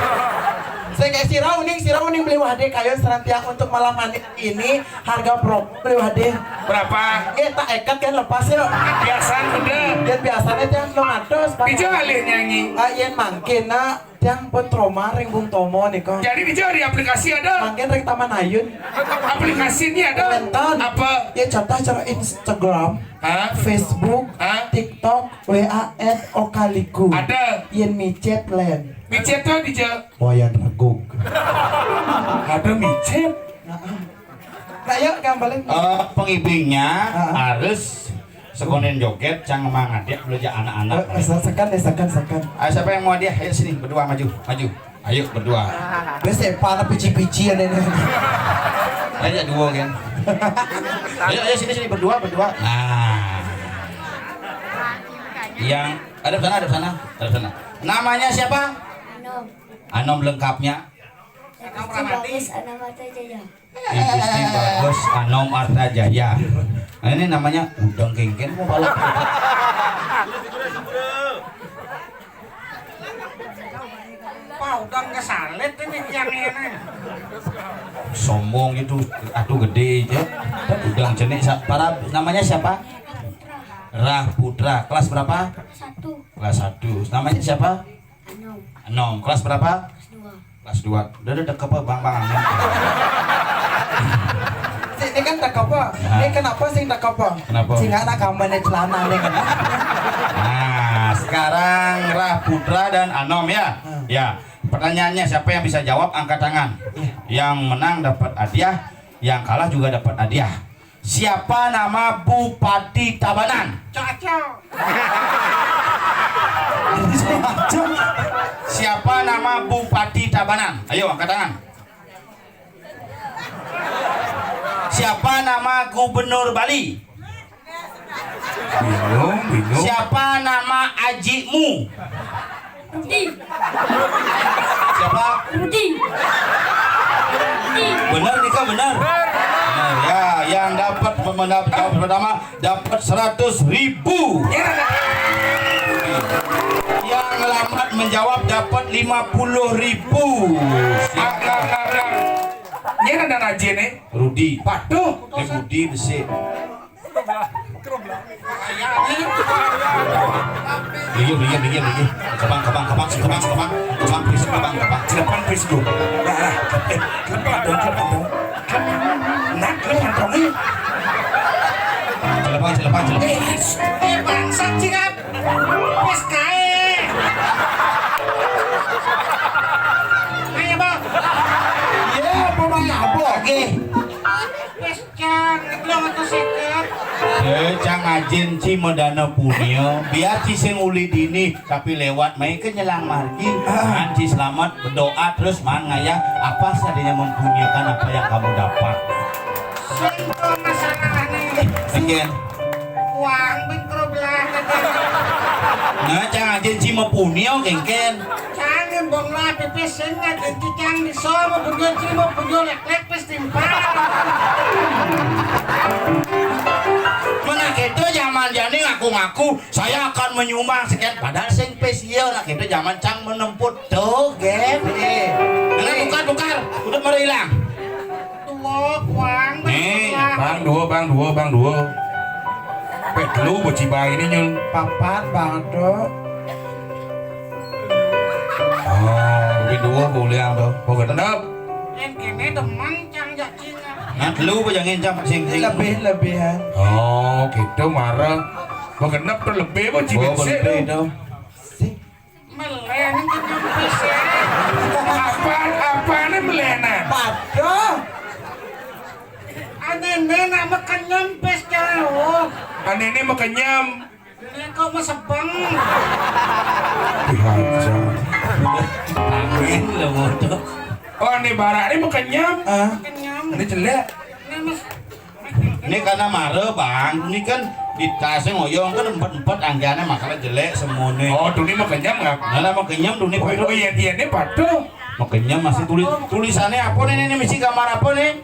Saya kayak sira uning, sira uning beli wahde kayu serantiang untuk malam hari ini, harga promo beli wahde. Berapa? Eh, tak ekat kan, lepas yuk. Biasan udah. Yang biasanya tiang belum atus, Pak. Bija alih nyanyi. Ah, yang mangkin, nak. Tiang pun trauma ring Bung Tomo nih kok. Jadi, Dijo, di aplikasi ada? Mangkin ring Taman Ayun. Aplikasi ini ada? Wénten. Apa? Ya, contoh cara Instagram, hah? Facebook, hah? TikTok, W A, at Okaliku. Ada. Yen micet len. Micet tuh, Dijo. Wayan Regug. Ada micet. Nah, yuk, gambalin. Eh, pengibingnya, ah, harus sekonen joget, cang mangadiak belajar anak-anak. Eh, eh, se-, sekan deh, sekan, sekan. Ah, siapa yang mau hadiah? Ayo sini, berdua maju, maju. Ayo, berdua. Wes, eh, pala pici-pici ada nih. Ayo, dua, kan? Ayo, ayo, sini, sini, berdua, berdua. Nah. Yang, ada sana, ada sana, ada sana. Namanya siapa? Anom. Anom lengkapnya? Agus Bagus Anamata Jaya. Igusti Bagus Anom Arta Jaya. Nah, ini namanya udang kengken mau balap. Pak, udang kesalit ini tiang ini. Sombong itu, atuh gede aja. Udang cenik sa-, para namanya siapa? Rah Putra. Kelas berapa? Satu. Kelas satu. Namanya siapa? Anom. Anom. Kelas berapa? Kelas dua. Kelas dua. Udah, udah, tak apa, Bang, Bang. Sini kan tak apa. Nah. Ini kenapa sih tak apa? Kenapa? Sehingga anak kamu ini celana nih kan. Nah, sekarang Rah Putra dan Anom ya. Hmm. Ya. Pertanyaannya siapa yang bisa jawab angkat tangan. Iya. Yang menang dapat hadiah, yang kalah juga dapat hadiah. Siapa nama Bupati Tabanan? Cocok. Siapa nama Bupati Tabanan? Ayo angkat tangan. Siapa nama Gubernur Bali? Bingung, bingung. Siapa nama ajimu? Rudi. Siapa? Rudi. Rudi. Benar, Nika, benar. Benar, ya, yang dapat pemenang pertama dapat seratus ribu. Ya. Yang ngelamat menjawab dapat lima puluh ribu. Nyén ada aja nih. Rudi. Patuh. Éh, Rudi besik. Iya, iya, iya, iya. Kebang, kebang, kebang, kebang, kebang, kebang, please, kebang, kebang. Kebang, please, go. Nah, nah, eh, kebang dong, kebang dong. Nah, kebang dong, eh. Kebang, kebang, kebang. Eh, eh, bangsat, singap. Wis kaé. Ayo, Bang. Iya, apa, Bang? Apa? Oke. Wis, Cang, telung atus seket. Eh, Cang ajin ci medana punia, biar ci sing uli dini, tapi lewat mai ke nyelang margi. Ah. Maan ci selamat, berdoa terus, maan ngayah apa sadanya, mempunyakan apa yang kamu dapat. Sing to masalahné. Sing. Uang bengkro belah. Nah, Cang ajin ci mepunia, kéngkén. Cang embong lah pipis sing ajin ci Cang bisa mepunia ci mepunia lek-lek pis timpal. Mana kita zaman jani ngaku-ngaku, "Saya akan menyumbang sekian," padahal sing pis iya, nah kita zaman Cang menemput tuh, gé. Nah, tukar, tukar. Udah mara ilang. Dua, Bang. Nih, Bang, dua, Bang, dua, Bang, dua. Pé telu beci baé ini, Nyul. Papat, Bang, tuh. Oh, lebih dua boleh, Bang, tuh. Kok genep? Yang kéné demen, Cang, jaki. Nah, telu apa jangan, Cang, sing, sing. Lebih, lebih, ya. Oh, gitu, mara. Kok genep tuh lebih, beci. Oh, beci lebih tuh. Sing. Melén kenyem pis. Apaan, apané melénan? Paduh. Anéné nak mekenyem pis, Cang. Anéné mekenyem. Né kok mesebeng. Ih, aja. Angin lho, motor. Oh, ini barak ini mekenyem. Ah. Kenyem. Ini jelek. Né mes- Ini karena mara, Bang. Ini kan di tasnya ngoyong kan empat-empat anggané, makanya jelek semuanya. Oh, duni mekenyem nggak? Nah, lah, mekenyem duni. Oh, iya, iya, ini patuh. Mekenyem masih tulis, tulisannya apa nih, ini misi gambar apa nih?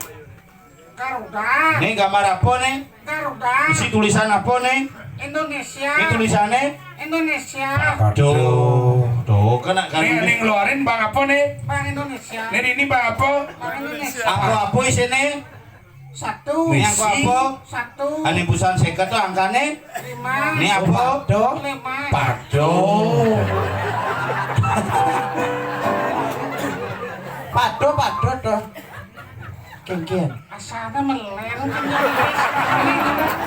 Garuda. Ini gambar apa nih? Garuda. Misi tulisan apa nih? Indonesia. Ini tulisannya? Indonesia. Tuh, tuh, kena kan. Nih, ini ngeluarin Bang apa nih? Bang Indonesia. Nih, ini Bang apa? Bang Indonesia. Aku apa isinya? Satu. Ini aku apa? Satu. Ane busan seket tuh angkane? Lima. Ini apa? Pado. Lima. Pado. Pado, pado, tuh. Kéngkén. Asana melén.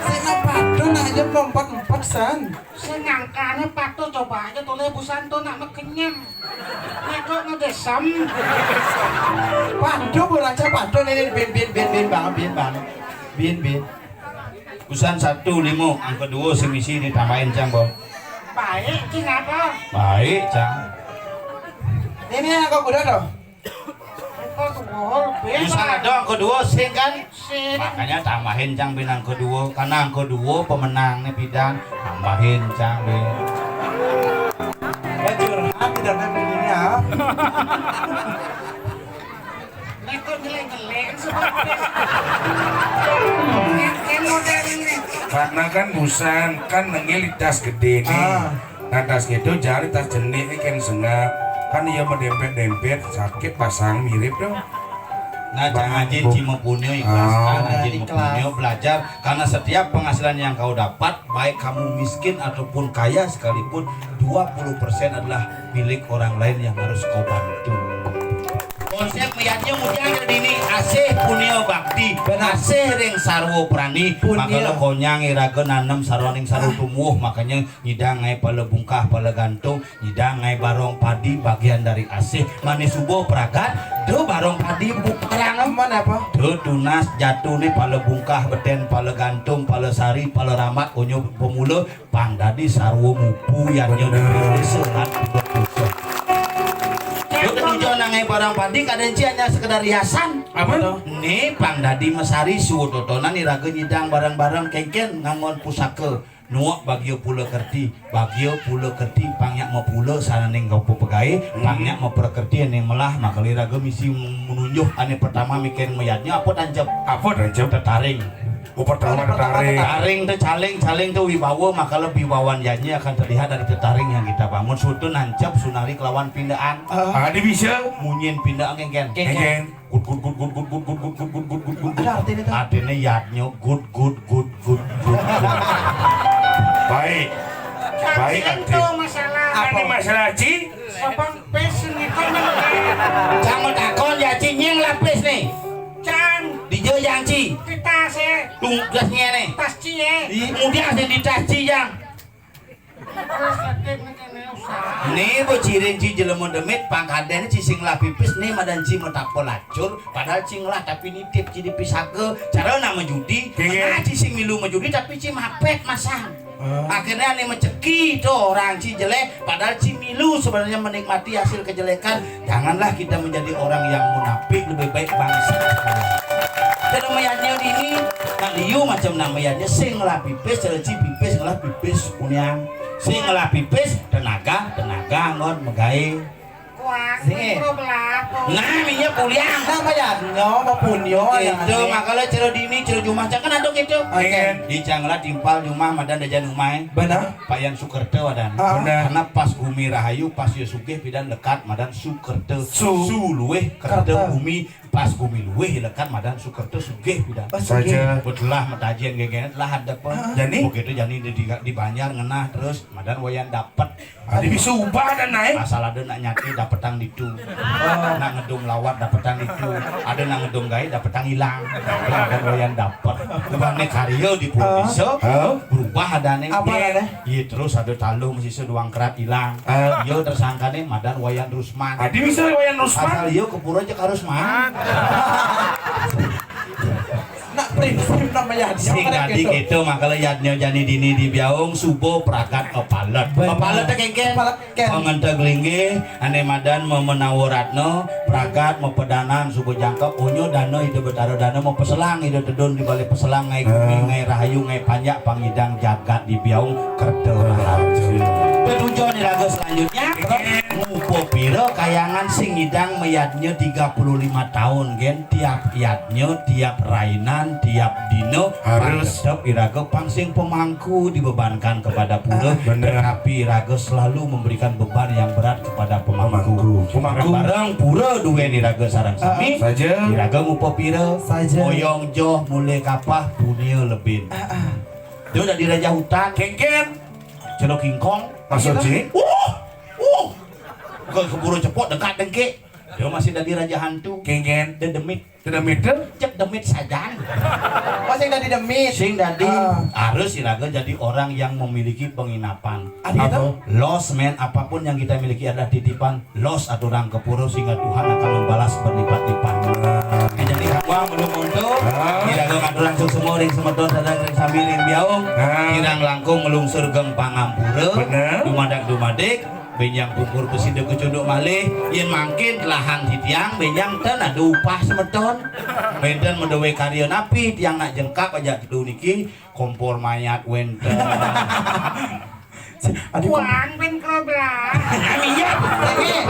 Sing pado nak aja empat-empat, San. Sing angkane patuh, coba aja tulis busan tuh nak mekenyem. Nek kok ngedesem. Patuh, Bu Raja, patuh, nih, nih, bin, bin, bin, bin, Bang, bin, Bang. Bin, bin. Busan satu lima, angka dua semisi ditambahin, Cang, Bang. Baik, Cing, apa? Baik, Cang. Ini angka kuda tuh. Angka dua, lebih. Busan ada angka dua, sing kan? Sing. Makanya tambahin, Cang, bin angka dua. Karena angka dua pemenangnya pidan, tambahin, Cang, bin. Ya, curhat tidak kan begini, ya. Ini kok jelek-jelek, sebab. Ini model ini. Karena kan busan, kan nengil di tas gedé nih. Ah. Nah, tas gitu, jari tas jenik ini kan sengap. Kan iya mendempet-dempet, sakit pasang mirip dong. Nah, Bang, jangan Bu. Cimo punyo, ikhlaskan, Ah. Jangan cimo ikhlas. Punyo, belajar. Karena setiap penghasilan yang kau dapat, baik kamu miskin ataupun kaya sekalipun, dua puluh persen adalah milik orang lain yang harus kau bantu. Konsep meyatnya mudian jadi ini, asih punyo bakti, benar. Asih ring sarwa prani, punyo. Makanya konyang iraga nanem sarwa ning sarwa tumbuh, makanya nyidang ngaé pala bungkah, pala gantung, nyidang ngaé barong padi bagian dari asih. Manis subuh pragat, do barong padi bukarang. Mana apa? Do tunas jatuh nih pala bungkah, beten, pala gantung, pala sari, pala ramat, onyo pemula, pang dadi sarwa mupu yang nyo. Bener. Sehat. Do tujuan ngaé barong padi, kadang ci hanya sekedar hiasan. Apa tuh? Nih, pang dadi mesari suwud totonan iraga nyidang barang-barang kéngkén nganggon pusaka. Nuak bagia pula kerti, bagia pula kerti, pang nyak mapula saraning kapa pegaé, pang nyak maprakerti ané melah, makala iraga misi menunjuk ané pertama mikin mayadnya, apa tancep? Apa tancep? Tetaring. Oh, pertama, pertama tetaring. Tetaring teh caling, caling teh wibawa, maka lebih wibawa yadnya akan terlihat dari tetaring yang kita bangun. Sutu nancep sunari kelawan pindaan. Ah, di bisa. Munyin pinda, kéngkén. Kéngkén. Gud, gud, gud, gud, gud, gud, gud, gud, gud, gud, gud, gud, gud. Ada artinya teh? Artinya yadnya gud, gud, gud, gud, gud, gud. Baik. Baik, Cing, Arti. Tuh masalah. Apa? Ini masalah, Ci? Sabang pis ini kan. Jangan takon ya, Ci, nying lapis nih. Can. Di jejang, Ci. Kita sih. Tugasnya nih. Tas Ci ya. Di, kemudian sih di tas Ci, Jang. Terus lagi ini usah. Nih, bu ciring Ci jelema demit, pangkadén Ci sing lah pipis, nih madan Ci mata pelacur, padahal Ci ngelah tapi nitip Ci dipisaga. Cara nama judi, iya. Nah, Ci sing milu majudi tapi Ci mapét masang. Ah. Akhirnya nih meceki tuh orang Ci jelek, padahal Ci milu sebenarnya menikmati hasil kejelekan. Janganlah kita menjadi orang yang munafik, lebih baik bangsa. Jadi mayadnya dini, nah liu macam nama mayadnya, sing ngelah pipis, cara Ci pipis, ngelah pipis, kunyang. Sing ngelah pipis, tenaga, tenaga, ngon, megai. Kuat, sih. Mikro belatung. Nah, minyak puliang. Nah, mayadnya, mau punyo, itu, ya, makalah cara dini, cara jumah, kan ada gitu. Oke. Di cangla timpal jumah, madan dajan umai. Benar. Payan Sukerta wadan. Ah. Benar. Karena pas gumi rahayu, pas yo sugih pidan lekat madan Sukerta. Su. Su luwih kerta. Kerta. Gumi, pas gumi luwih lekat madan Sukerta sugih pidan. Oh, sugih. Saja. Betulah metajian genggenet lah ada apa. Ah. Jani? Begitu jani di, di, di Banjar ngenah terus madan wayan dapet. Adi bisa ubah dan naik. Asal ada nak nyaki dapetang ditu. Oh. Nak ngedum lawat dapetang ditu. Ada nak ngedum gaé dapetang hilang. Ada wayan dapet. Ubahnya karya di pun bisa. Hah? Berubah adanya. Apa adanya? Iya, terus ada taluh masih seduang kerat hilang. Ah. Iya, tersangkanya madan Wayan Rusman. Adi bisa Wayan Rusman. Asal iya ke pura aja harus man. Nak prinsip namanya. Sing tadi gitu, makalah yadnya jani dini di biaung subo pragat kepalet. Benar. Kepalet teh kéngkén. Kepalet. Pangenteg linggih, ané madan Memenawa Ratna, pragat mapedanan suba jangkep, onya dana Ida Betara Dana, mapeselang Ida Tedun di balé peselang, ngai gumi, ngai rahayu, ngai panjak, pangidang jagat di biaung kerta raharja. Tetujon iraga selanjutnya, ngupa pira kayangan sing ngidang mayadnya tiga puluh lima taun, gén, tiap yadnya, tiap rainan, tiap dina, harus tetep iraga pang sing pemangku dibebankan kepada pura, ah, bener. Tetapi iraga selalu memberikan beban yang berat kepada pemangku. Pemangku. Pemangku. Bareng pura duwé iraga sareng sami. Ah, saja. Iraga ngupa pira. Saja. Oyong joh mulih kapah punia lebin. Ah, ah. Dia dadi raja hutan. Kéngkén. Cedok kingkong. Maksud, Cik? Uh, uh. Ke keburu cepot dengkak dengkik. Dia masih dadi raja hantu. Kéngkén. Dedemit. Tidak middle? Cek demit sajan. Oh, sing dadi demit. Sing dadi. Ah. Harus iraga jadi orang yang memiliki penginapan. Ada itu? Apa? Loss, man. Apapun yang kita miliki adalah titipan. Loss aturang ke pura sehingga Tuhan akan membalas berlipat-lipat. Ah. Eh, jadi kawa belum untuk. Ah. Iraga ngaturang suksma ring semeton sadang ring sami ring biaung. Ah. Kirang langkung melungsur geng pangampura. Bener. Dumadak dumadik. Bénjang pungkur besida kecunduk malih, yén mangkin telahan titiang, bénjang ten ada upah semeton. Bénten madawé karya napi, tiang nak jengkap ajak tedu niki, kompor mayat wénten. Aduh, Wan, ben kroblah. Iya,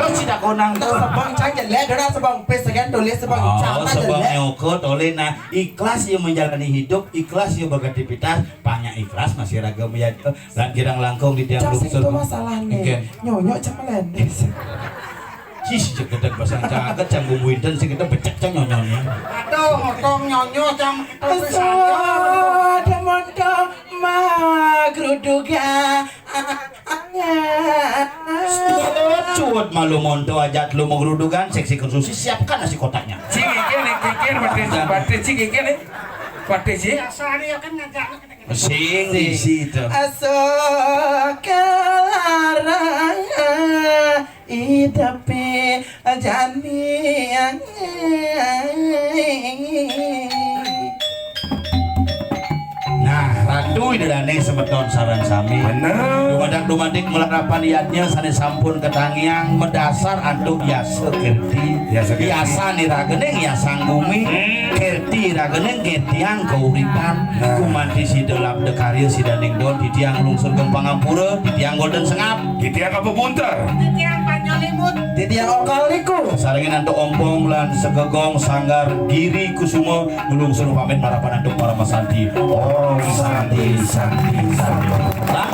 terus sida konang tuh. Sebeng cang jelek, dora sebeng pis, kan tulis sebeng cang. Oh, sebeng jelek. Neoko tulis, nah, ikhlas ya menjalani hidup, ikhlas ya beraktivitas, banyak ikhlas masih raga melihat. Lan kirang langkung di tiang lungsur. Itu masalahnya. Nggih. Nyonyok cak melendis. Cis, cek gedeg basang caket, cang bumbu inten sing kita becek cang nyonyoknya. Aduh, motong nyonyo cang kita. Asa, ada motong magruduga. Cuwet, cuwet malu monto ajat lu magrudugan, seksi konsumsi, siapkan nasi kotaknya. Cik, iki nih, iki nih, batis, batis, cik, iki nih. Batis, cik. Biasa dia kan ngajak. Sing isi itu. Asa kelarang idep jani. Nah, Ratu Ida Dané semeton sareng sami. Bener. Dumadak dumadik malarapan yadnya sané sampun katangiang madasar antuk yasa kirti. Yasa kirti. Yasa niraganing yasang bumi. Hmm. Kirti raganing kirtiang kauripan. Nah. Gumanti sida labda karya sidaning don, titiang lungsur geng pangampura, titiang golden sengap. Titiang apa bunter? Titiang panjang Titiang Okal niku. Sarengin antuk Ompong lan Segegong Sanggar Giri Kusuma, nulung suruh pamit marapan antuk Parama Santi. Om Santi, Santi, Santi. Lah,